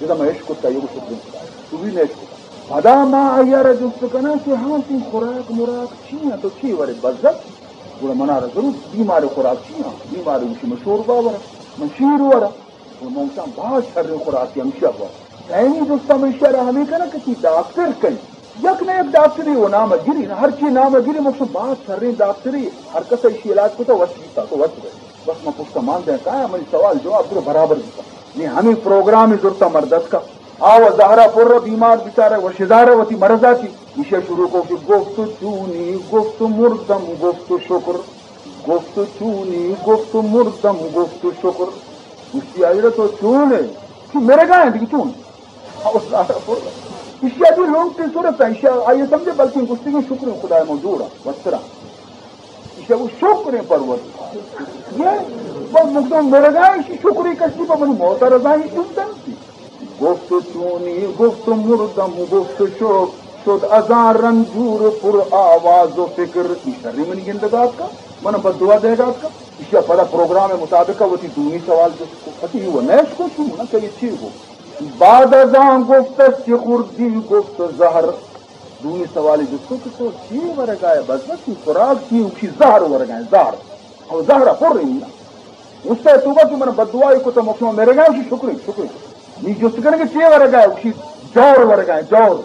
اذا ما عشق کتا، یہ شکر خدا۔ تو بھی نہ عشق کتا۔ پدا ما آئی ء را جست کناں کہ ہاں تئی خوراک مراک چی ہیں، تو چی ورے بزگ؟ گڑا منارا ضرور بیمار خوراک چی ہیں؟ بیمار گوشی من شوربا ورا، من شیر ورا۔ گڑا من گوشاں باز شریں خوراکی ہمشی ء بور۔ سیمی جستا من ایشی ء را ہمے کناں کہ تئی ڈاکٹر کئے؟ یک نہ یک ڈاکٹرے و نام ء گری نا، ہرچی نام ء گری، من گوشاں باز شریں ڈاکٹرے، ہر کس ء ایشی علاج کتا وش بیتا تو وش بئے۔ بس من پشتا مان دیں کایاں، منی سوال جواب درو برابر بیتا۔ نی ہمے پروگرام زرتا مرد اتکا۔ آ و زہرا پر بیمار بیچارہ و شزارہ وتی مرضا چی۔ ایشی شروع کو کہ گفت چونی، گفت مردم، گفت شکر۔ گفت چونی، گفت مردم، گفت شکر۔ گوشتی آئی را تو چون ہے؟ چی مرگا ہیں دیگه چون؟ او زہرا پر۔ ایشی دی لونٹی صورت ہے، ایشی آئی سمجھے بلکہ گوشتی کہ شکر خدا من جوڑا، وترا۔ ایشی وہ شکر پروردگار۔ یہ بس مقدم مرگا، ایشی شکری کشتی پر منی موت رضا ہی چون دنتی۔ گفت چونی، گفت مردم، گفت شکر، شد از آن رنجور پر آواز و فکر۔ ای شری منی گندگا اتکا، من بد دعا دیگا اتکا۔ ایشی پدا پروگرام مطابق وتی دومی سوال جست کو۔ اتی وہ نیش کو چون نہ کہ یہ چی ہو۔ بعد از آن گفتش چه خوردی، گفت زهر۔ دومی سوال جست کو کہ تو چی ورگا ہے؟ بس بس خوراک چی؟ گوشی زہر ورگا ہے، زہر۔ او زہر پر نہیں نا۔ استاد توبہ تو من بددعائی کتا، مکشما مرگا، شکر، شکر۔ نی جست کنگے چے ورگا ہے؟ گوشی جور ورگا ہے، جور۔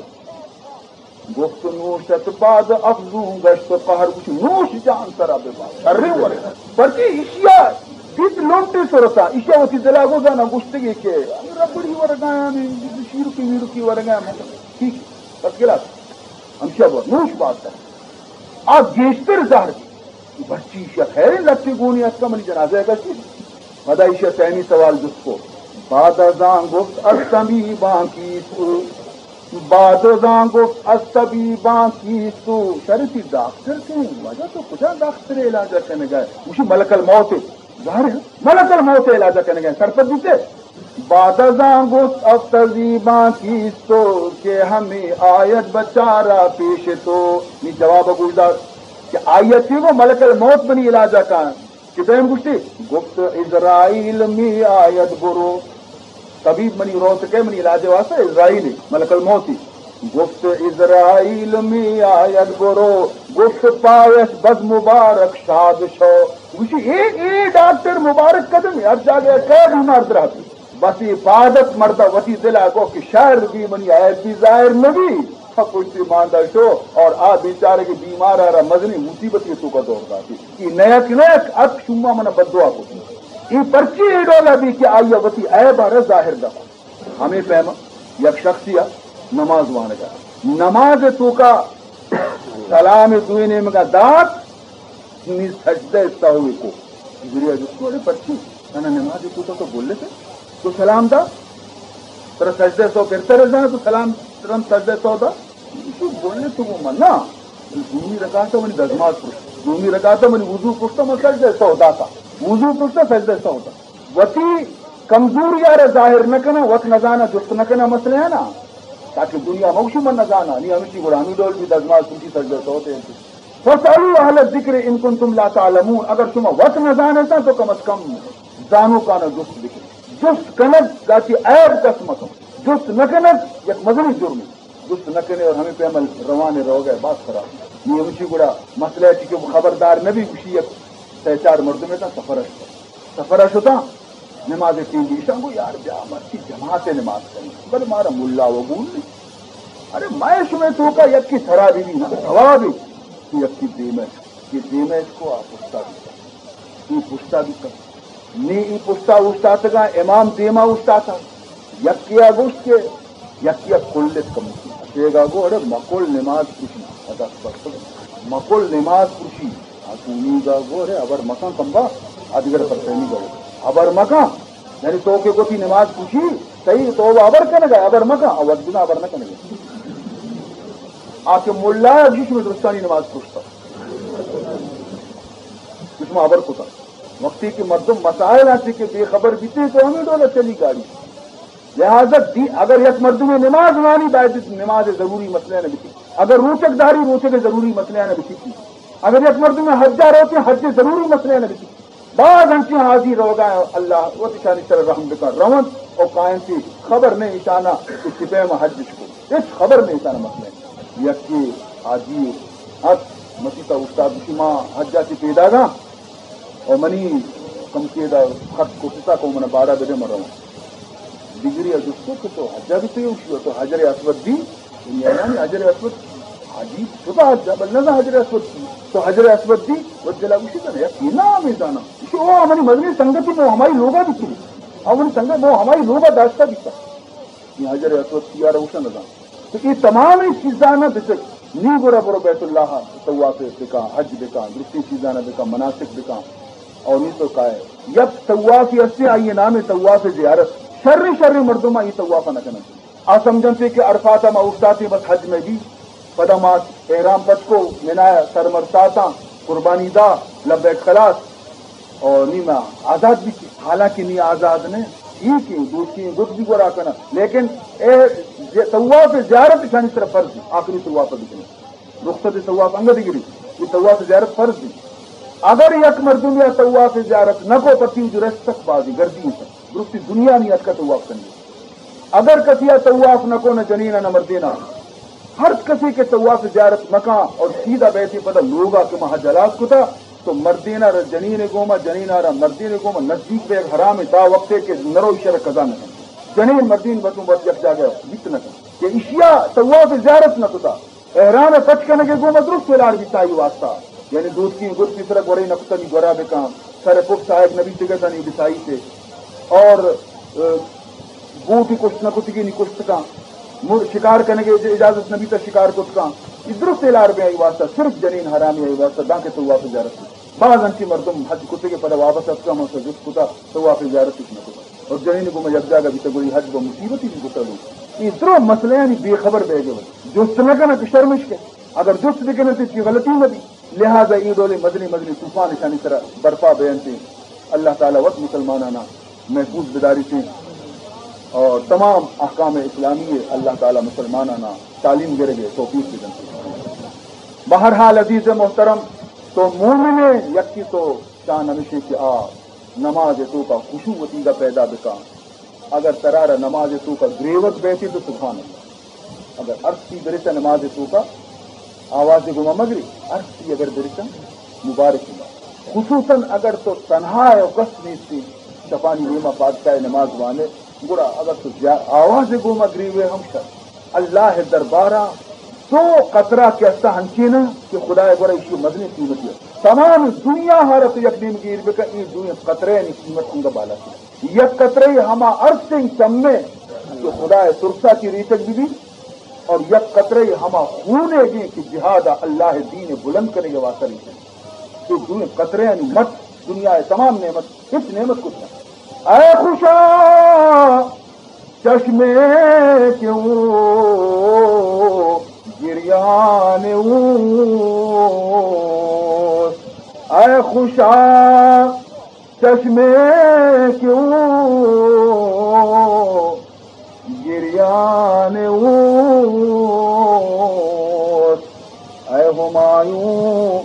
گفت نوشت بعد افزون گشت قهر، گوشی نوش جان سرا ببا، شریں ورگا۔ پرچی ایشیا بیت لونٹی صورتا، ایشیا وتی دلا گوزانا گوشتگی کہ ربڑی ورگا، شیرکی ویرکی ورگا، ٹھیک، بس گلاس۔ ہمشیا بور، نوش بات۔ آ گیشتر زہر بیت۔ مرچی ایشی ء خیریں لٹے گونی اتکا منی جنازہ ء کشی۔ پدا ایشی ء سیمی سوال جست کو۔ بعد از آن گفت از طبیبان کیست او؟ بعد از آن گفت از طبیبان کیست او؟ شرطی ڈاکٹر کئے؟ واجہ تو کجا ڈاکٹر علاج کنگا؟ گوشی ملک الموت۔ ظاہر ہے، ملک الموت علاج کنگا، سرپد بیتے۔ بعد از آن گفت از طبیبان کیست او، که همی آید به چاره پیش تو۔ نی جواب گوش دار کہ آئی ء چی گو ملک الموت منی علاج ء کن۔ کہ دیم گوشتی، گفت عزرائیل می آید برو۔ طبیب منی روت کہ منی علاج واسطہ عزرائیل، ملک الموت۔ گفت عزرائیل می‌آید برو، گفت پایش بد مبارک شاد شو۔ گوشی، اے، اے ڈاکٹر مبارک قدم ہر جاگہ کہ بیمار درات۔ بس اے پادت مردا وتی دلا گو کہ شر بی، منی عیب بی ظاہر نبی۔ تا پشتی ماندا شو اور آ بیچارہ کہ بیمار آرا مزنی مصیبتی توکا دور داتی۔ اے نیک نیک ات شما منا بددعا کو۔ اے پرچی اے ڈولا بی کہ آیا وتی عیب آرا ظاہر دبا۔ ہمے پیم یک شخصی ء نماز وانگ ء، نماز ء توکا سلام ء دوئیں نیمگا دات، نی سجدہ سہو کو۔ جبریل جست کو، اڑے پرچی؟ تنا نماز ء توکا تو بولے تھے، تو سلام دا، ترا سجدہ سہو بہتر ہے جانا، تو سلام ترا سجدہ سہو دا۔ تو بولے تو وہ منا۔ دومی رکعت منی دزماز پرشت، دومی رکعت منی وضو پرشت، من سجدہ سہو داتا، وضو پرشت، سجدہ سہو دا۔ وتی کمزوری ء را ظاہر نہ کناں، وت نہ زاناں، جست نہ کناں مسئلہ ء نا، تاکہ دنیا مگوشی من نہ زاناں، نی ہمشی گڑا ہمیں ڈول بھی دزماز سوچی سجدہ سوتے ہیں۔ فاسألوا اہل الذکر ان کنتم لا تعلمون، اگر شما وت نہ زانتا تو کم از کم زانوکانا جست بکن۔ جست کنگ گاچی عیب کس مکن، جست نہ کنگ یک مزنی جرم ہے۔ جست نہ کنے اور ہمیں پیمل روان روگ ہے، بات خراب۔ نی ہمشی گڑا مسئلہ ہے کہ خبردار نبی گوشی یک سہ چار مردم ہے تا سفر ہے۔ سفر ء شتاں، نماز ء ٹیم بی، ایشاں گو یار بیا مرچی جماعت ء نماز کنیں، بلے مارا ملا و گون نہیں۔ ارے مئے شمئے توکا یکی سرا بی بی نا، ثواب ء، تو یکی دیمش، یہ دیمش کو آ پشتا بیتا، یہ پشتا بیتا، نی ای پشتا اوشتاتگا، امام دیما اوشتاتا، یکی آ گوشت کہ یکی ء کل ات کموکی۔ اشیگا گو، اڑے مکل نماز پرشی، ادا بس مکل نماز پرشی۔ آ سونیگا گو، اڑے ابر مکان کمبا، آ دیگر پرسینی گو، ابر مکان۔ یعنی تو کہ گوتی نماز پرشی، صحیح تو ابر کنگا، ابر مکان، آ وقت بنا ابر نہ کنگا۔ آ کہ ملا جیش میں درستانی نماز پرشتا۔ جیش میں ابر کتا۔ وقتی کہ مردم مسائل آتی کہ بے خبر بیتے تو ہمیں ڈولا چلی گاڑی۔ لہذا دی-، اگر یک مردمے نماز وانی، باید نماز ضروری مسئلہ نہ بیتی۔ اگر روچک داری، روچک ضروری مسئلہ نہ بیتی۔ اگر یک مردمے حجا روتے، حج ضروری مسئلہ نہ بیتی۔ باز انچیں حاضی روگا اللہ وتی شانی سر رحم بکن، رونت او کائنتی خبر نے ایشانا کہ چپیم حج کو۔ ہچ خبر نے ایشانا مسئلہ۔ یکی حاجی ات مسیتا استاد، شما حجا چی پیداگا؟ او منی کمکے دا خط کوشتا کو من باڑا بدے مروں۔ دگری ء جست کو کہ تو حجا بیتے؟ اوشی تو حجر اسود دی؟ یعنی حجر اسود عجیب شبہ حجا، بل نہ حجر اسود دی۔ تو حجر اسود دی؟ و دلا اوشی کنے، یک نام ہے دانا۔ اوشی او ہماری مدنی سنگتی مو ہماری لوگا بیتی۔ ہماری سنگت مو ہماری لوگا داشتا بیتا۔ یہ حجر اسود سیارہ اوشا نہ دانا۔ تو اے تمامیں چیزاں نہ بچک، نی گڑا برو بیت اللہ طواف بکا، حج بکا، درستیں چیزاں نہ بکا، مناسک بکا۔ اور نی تو کائے، یک طوافی ہستے، آئی نام طواف زیارت۔ شر شر مردم آئی طواف نہ کنن۔ آ سمجھنتے کہ عرفات ما اوشتاتے بس حج میں بھی، پدا ما احرام پچ کو، منا سر مرساتاں، قربانی دا، لبیک خلاص۔ اور نی ما آزاد بیتی، حالانکہ نی آزاد نہ، ٹھیک ہے، دوستیں گد بھی گورا کنا، لیکن اے زی-، طواف زیارت شانی طرف فرض ہے، آخری طواف بکنے، رخصت طواف انگا دگری، یہ طواف زیارت فرض ہے۔ اگر یک مردم یا طواف زیارت نہ کو، پتی جو رشت تک بازی گردی ہے، درستی دنیا نہیں اتکا طواف کنگی۔ اگر کسی ء طواف نہ کو، نہ جنین ء نہ مردین ء، ہر کسی کہ طواف زیارت مکاں اور سیدھا بیتی پدا لوگا کہ ما حج ہلاس کتا، تو مردین ء را جنین ء گوما، جنین ء را مردین ء گوما نزدیک بیگ حرام ہے، تا وقت ہے کہ نرو شر قضا نہ کن۔ جنین مردین بتوں بس یک جاگہ بیت نہ کن کہ اشیا طواف زیارت نہ کتا۔ احرام ء پچ کنگ ء گوما درست ولار بیتا آئی واسطہ۔ یعنی دوتکی گد پیسرا گورے نکتنی گورا بکاں، سر پف ساہگ نبی تگتانی بسائی سے۔ اور، اه، بوٹی کشت نکتگی نی کشت کاں۔ مر-، شکار کنگ ء اج-، اجازت نبی تا شکار کت کاں۔ یہ درست ولار بے آئی واسطہ، صرف جنین حرامی آئی واسطہ، دانکہ طواف زیارت کت۔ باز انچی مردم حج کتے کے پدا واپس اتکا، من سے جست کتا، طواف زیارت کت نکتا۔ اور جنین گوما یک جاگہ بیتا گڑی حج با مصیبتی بھی گتا لو۔ یہ درو مسئلہ یعنی بے خبر بے گئے۔ جست نہ کنا کہ شرمش کے۔ اگر جست بکنن تو چی غلطی نہ بی۔ لہذا اے ڈولیں مزنیں مزنیں طوفان اشانی سرا برپا بینت۔ اللہ تعالی وت مسلمانانا محفوظ بداریت اور تمام احکام اسلامی اللہ تعالی مسلمانانا تعلیم گرگ ء توفیق بدنت۔ بہرحال عزیز محترم، تو مومن ئے، یکی تو شان ہمیش انت کہ آ نماز ء توکا خشوع وتیگا پیدا بکا۔ اگر ترا را نماز توکا گریوگ بیتی تو سبحان اللہ۔ اگر ارسی برسا نماز توکا آواز گوما مگری، ارسی اگر برسا مبارک اللہ۔ خصوصاً اگر تو تنہا ہے و کس نیستی، شپانی نیما پادشاہ نماز وانے، گڑا اگر تو زیا-، آواز گوما گریوے ہم شر۔ اللہ دربارا دو قطرہ کہ استا ہنچینا کہ خدا گورا ایشی مزنی قیمتی ہے۔ تمام دنیا ہارا تو یک نیم گیر بکن، ای دوئیں قطرہ یعنی قیمت انگا بالا سے۔ یک قطرہ ہما ارسیں چمے کہ خدا ترسا کی ریچک بی بی، اور یک قطرہ ہما خونے گے کہ جہاد اللہ دین بلند کرنے کے واسطہ ریچک۔ تو دوئیں قطرہ یعنی مت دنیا تمام نعمت، ہچ نعمت کچھ نہ۔ اے خوشا چشمے کہ او گریان اوست، اے خوشا چشمے کہ او گریان اوست، اے ہمایوں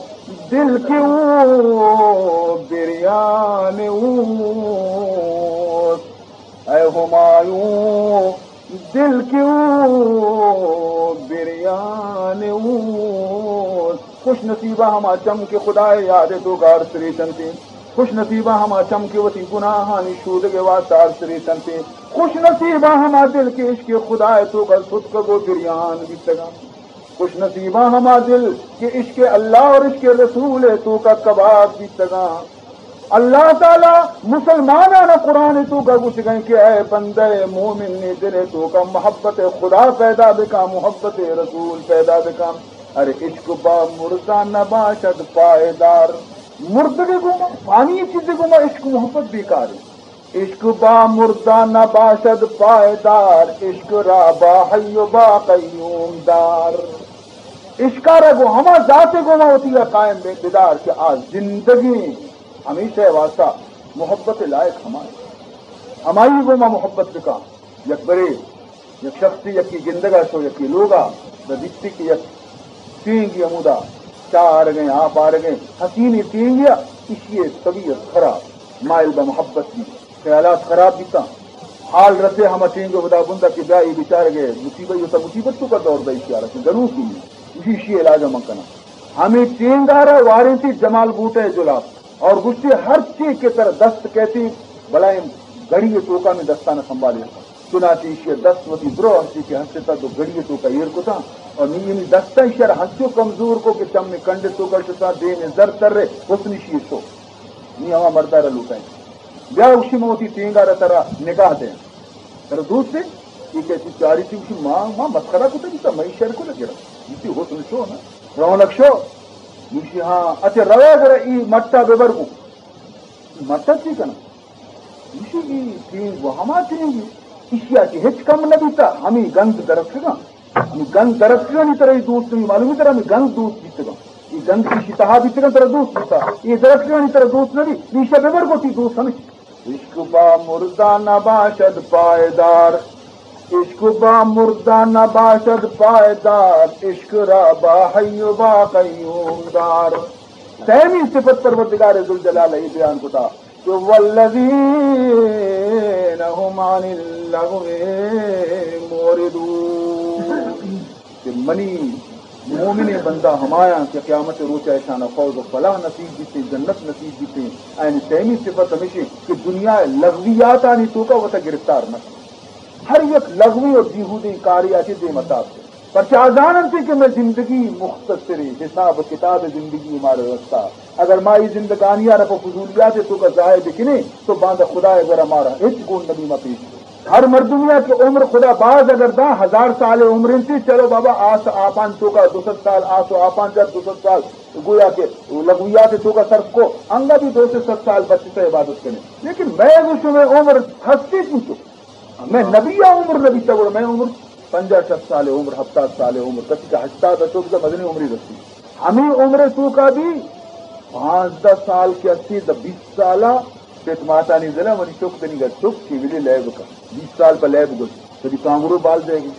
دل کہ او بریان اوست، اے ہمایوں دل کہ او بریان اوست۔ خوش نصیبہ ہما چم کہ خدائے یاد توکا ارس ریچنتے۔ خوش نصیبہ ہما چم کہ وتی گناہانی شودگ واسطہ ارس ریچنتے۔ خوش نصیبہ ہما دل کہ عشق خدائے توکا ستکگ و بریان بیتگاں۔ خوش نصیباں ہما دل کہ عشق اللہ اور عشق رسول توکا کباب بیتگاں۔ اللہ تعالی مسلمانانا قرآن توکا گوشگیں کہ اے بندہ مومن، نی دل توکا محبت خدا پیدا بکا، محبت رسول پیدا بکا۔ ارے عشق با مردہ نباشد پائیدار۔ مردگے گوما، فانی چیزے گوما عشق محبت بیکار ہے۔ عشق با مردہ نباشد پائیدار، عشق را با حی و با قیوم دار۔ عشقا را گو ہما ذات گوما وتی را قائم بے-، بدار کہ آ زندگی ہمیشہ واسطہ محبت لائق ہمائے۔ ہمائی گوما محبت بکا۔ یک برے یک شخصے یکے گندگا شو، یکے لوگا، دا دیستی کہ یک ٹینگے ہمودا چاہ آرگیں، آپ آرگیں، حسینیں ٹینگے آ، اشی طبیعت خراب، مائل بہ محبت بی، خیالات خراب بیتاں۔ حال رسے ہما ٹینگ ہدا بندا کہ بیا اے بیچارگے مصیبت، اے تا مصیبت توکا دور دا اشی آرا کہ گنوکی، اشی، اشی علاج من کناں۔ ہمے ٹینگا را وارینتی جمال بوٹے جلاب۔ اور گوشتی، ہر چی کہ ترا دست کیتی، بلائیں گڑی توکا نی دستانا سنبھالی رکھا۔ چنانچہ ایشی دست وتی درو ہرچی کہ ہستتا دو گڑی توکا ایر کتا، اور نی، نی دستا ایشی را ہنچو کمزور کو کہ چم کنڈ توکا شتا، دیم زر ترے، حسن ایشی شو۔ نی ہما مردارا لوٹائیں۔ بیا گوشی، من وتی ٹینگا را ترا نگاہ دیں۔ ترا دوست ہے؟ یہ کہتی پیاری تھی، گوشی، ما، ما مسخرہ کتا بیتا، میں شر کو لگے رہا۔ گوشی، حسن شو نا، رونق شو۔ گوشی، ہاں، اچھا، روے گڑا ای مٹا ببر گو۔ مٹا چی کنا؟ گوشی، ای ٹینگ و ہما ٹینگ، اشیا کہ ہچ کم نہ بیتا، ہمی گند درتکگاں۔ ہمی گند درتکگانی ترا ای دوست نبی، معلومی ترا ہمی گند دوست بیتگاں۔ ای گند ایشی تہا بیتگاں ترا دوست بیتا۔ ای درتکگانی ترا دوست نبی، ایشا ببر گو تی دوست ہمش۔ عشق با مردہ نباشد پائیدار، عشق با مردہ نباشد پائیدار، عشق را با حی و با قیوم دار۔ سیمی صفت پروردگار ذوالجلال ای بیان کتا کہ والذین هم عن اللغو معرضون۔ کہ منی مومنیں بندہ ہمایاں کہ قیامت روچ ء اشان ء فوز و فلاح نصیب بیتیں، جنت نصیب بیتیں، آیانی سیمی صفت ہمیشیں کہ دنیا ء لغویاتانی توکا وتا گرفتار مہ کن۔ ہر یک لغوی و بیہودیں کارے ء چہ دیم ء تاب کن۔ پرچا آ زاننت کہ مئے زندگی مختصریں، حساب کتاب زندگی مارا رستا۔ اگر ما اے زندگانی ء را پہ فضولیات ء توکا ضائع بکنیں تو باندا خدا ء گورا مارا ہچ گون نبی ما پیش۔ ہر مردمے ء کہ عمر خدا باز اگر داں، ہزار سال ء عمر انت، چلو بابا، آس آپان توکا دو سد سال، آس و آپان چہ دو سد سال، گویا کہ لغویات توکا صرف کو، انگا بھی دو سے سد سال بچتا عبادت کنے۔ لیکن مئے و شمئے عمر ہستی چنچو؟ مئے نبی ء عمر نبی تا گڑا مئے عمر پنجاہ شست سال عمر، ہفتاد سال عمر، کسی کہ ہشتاد ء چوک مزنی عمری رسی۔ ہمیں عمر توکا بھی پانزدہ سال کہ ہستی، دا بیست سالا پت ماتانی دلا منی چک دنیگا چک کہ ولی لیب کن۔ بیست سال پہ لیب گوشت۔ کدی کانگرو بال دے گی،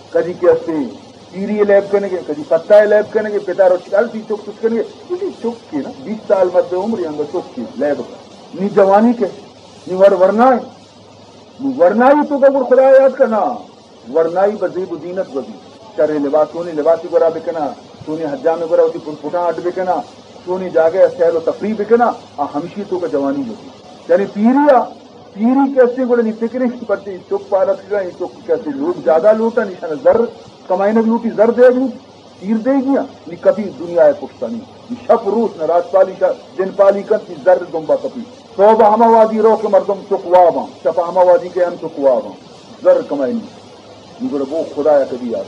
کدی کہ ہستی تیری لیب کنگے، کدی پتا لیب کنگے، پتا رو چکال سی چک چک کنگے۔ اسی چک کی نا، بیست سال مد عمر انگا چک کی لیب کن۔ نی جوانی کے، نی ور ورنا ہے۔ نوں ورنائی توکا گڑا خدا یاد کنا، ورنائی بہ زیب و زینت گوزی، شریں لباس، چونیں لباسی گورا بکنا، چونیں حجامے گورا وتی پٹپٹاں اڈ بکنا، چونیں جاگہ سیل و تفریح بکنا، آ ہمشی توکا جوانی گوزی۔ یعنی پیری آ، پیری کہ استیں گڑا نی فکریں، پرچے چک پاد اتکگا، اے چک کہ استیں لوگ زیادہ لوٹاں، نی شان زر کمائینگ لوٹی، زر دیگ لوٹی۔ پیر دیگی آں، نی کپی دنیا ءِ پشتا نی۔ نی شپ روچ نہ راجپالی شا-، دن پالی کنت، نی زر دمبا کپی۔ صبح ہما وادی رو کہ مردم چک واباں، شپ ہما وادی کہ ہم چک واباں۔ زر کمائی نی۔ نی گڑا بو خدایا کدی یاد۔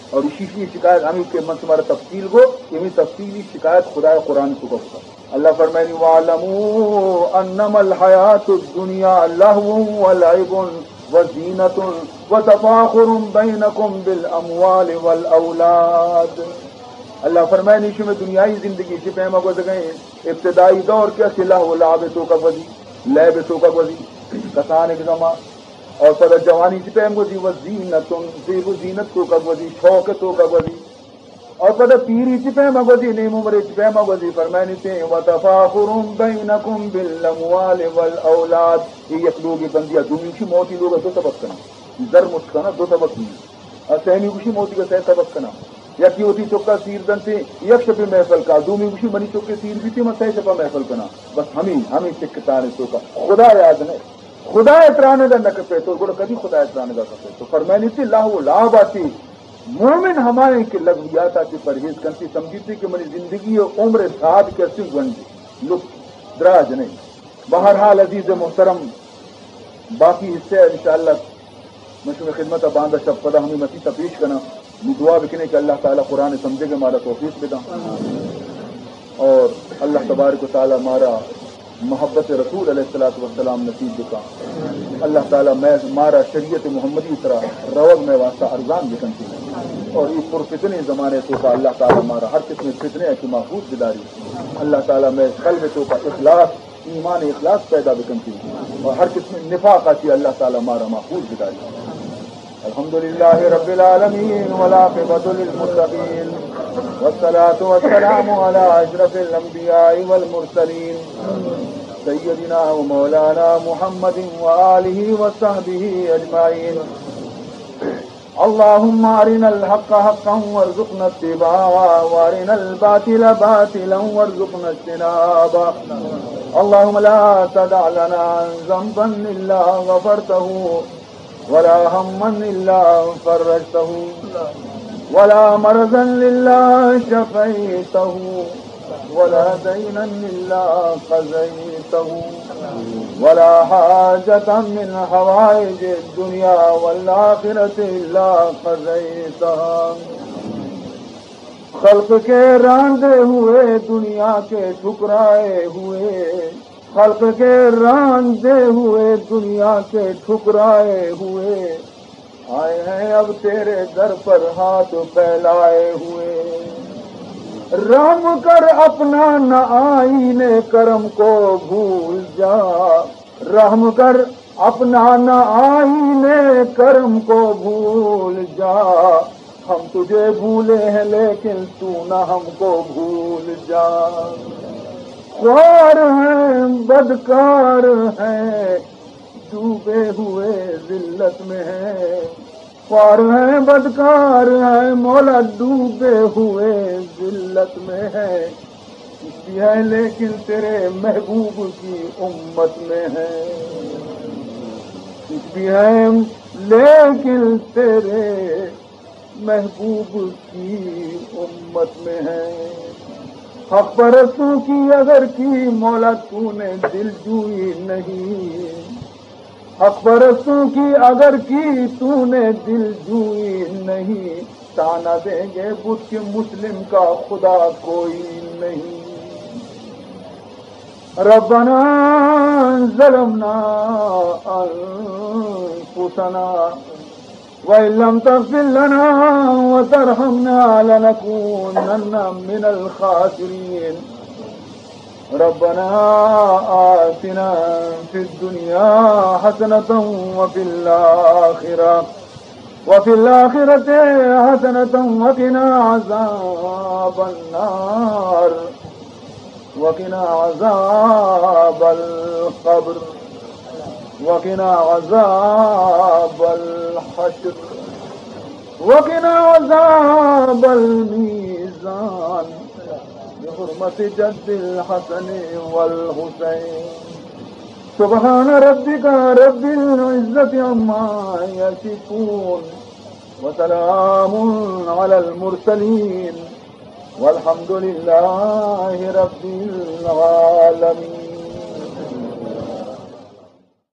اور اشی شی شکایت ہمیں کہ من شمارا تفصیل گو، کہ ہمیں تفصیلی شکایت خدایا قرآن توکا کتا۔ اللہ فرمائنی، "واعلموا انما الحیات الدنیا لهو و لعب و زینت و تفاخر بینکم بالاموال والاولاد۔" اللہ فرمائنی، شمے دنیائی زندگی چی پیما گوزگئیں؟ ابتدائی دور کہ استی لہو و لعب توکا گوزی، لعب توکا گوزی، کسانک زمان، اور پدا جوانی چی پیم گوزی، و زینت، زیب و زینت توکا گوزی، شوق توکا گوزی۔ اور پدا پیری چی پیما گوزی، نیم عمرے چی پیما گوزی، فرمائنی تے، "و تفاخر بینکم بالاموال والاولاد۔" یہ یک لوگے بندیا، دومی گوشی موتی لوگا دو طبق کنا۔ زر مشت کنا، دو طبق کنا۔ اور سیمی گوشی موتی کا سہ طبق کنا۔ یکی وتی چکا سیر دنتے، یک شپے محفل کا، دومی گوشی منی چکے سیر بیتی، من سہ شپا محفل کنا۔ بس ہمیں، ہمیں چکتانے توکا۔ خدا یاد نہ۔ خدا ترانگا نہ کپے تو، گڑا کدی خدا ترانگا کپے تو؟ فرمائنی تے لہو و لعب آتی۔ مومن ہمائیں کہ لغویات آتی پرہیز کنتی، سمجھیتی کہ منی زندگی و عمر سعد کسی گونڈ لک دراج نہیں۔ بہرحال عزیز محترم، باقی حصہ انشاءاللہ من شمے خدمت باندا شپ پدا ہمیں مسیت پیش کناں۔ نی دعا بکنے کہ اللہ تعالی قرآن سمجھے کہ مارا توفیق بداں۔ اور اللہ تبارک و تعالی مارا محبت رسول علیہ الصلوۃ والسلام نصیب بکا۔ اللہ تعالی میں، مارا شریعت محمدی سرا روگ میں واسطہ ارزان بکنتی۔ اور یہ پر فتنے زمانے توکا اللہ تعالی مارا ہر قسم فتنے کی محفوظ بداری۔ اللہ تعالی میں قلب توکا اخلاص، ایمان اخلاص پیدا بکنتی۔ اور ہر قسم نفاق آتی اللہ تعالی مارا محفوظ بداری۔ الحمد لله رب العالمين، والعاقبة للمتقين، والصلاة والسلام على أشرف الأنبياء والمرسلين، سيدنا ومولانا محمد وآله وصحبه أجمعين. اللهم أرنا الحق حقا وارزقنا اتباعه، وأرنا الباطل باطلا وارزقنا اجتنابه. اللهم لا تدع لنا ذنبا إلا غفرته، ولا هما إلا فرجته، ولا مرضا إلا شفيته، ولا دينا إلا قضيته، ولا حاجة من حوائج الدنيا والآخرة إلا قضيتها. خلق کے راندے ہوئے، دنیا کے ٹھکرائے ہوئے، خلق کے راندے ہوئے، دنیا کے ٹھکرائے ہوئے، آئے ہیں اب تیرے در پر ہاتھ پھیلائے ہوئے۔ رحم کر، اپنا نہ آئین کرم کو بھول جا، رحم کر، اپنا نہ آئین کرم کو بھول جا، ہم تجھے بھولے ہیں لیکن تو نہ ہم کو بھول جا۔ خوار ہیں، بدکار ہیں، ڈوبے ہوئے ذلت میں ہیں۔ خوار ہیں، بدکار ہیں، مولا ڈوبے ہوئے ذلت میں ہیں۔ کچھ بھی ہیں لیکن تیرے محبوب کی امت میں ہیں۔ کچھ بھی ہیں لیکن تیرے محبوب کی امت میں ہیں۔ حق پرستوں کی اگر کی مولا تو نے دلجوئی نہیں، حق پرستوں کی اگر کی تو نے دلجوئی نہیں، طعنہ دیں گے بت کہ مسلم کا خدا کوئی نہیں۔ ربنا ظلمنا انفسنا وإن لم تغفر لنا وترحمنا لنكونن من الخاسرين۔ ربنا آتنا في الدنيا حسنة وفي الآخرة، وفي الآخرة حسنة وقنا عذاب النار، وقنا عذاب القبر۔ وقنا عذاب الحشر، وقنا عذاب الميزان، بحرمة جد الحسن والحسين. سبحان ربك رب العزة عما يصفون، وسلام على المرسلين، والحمد لله رب العالمين.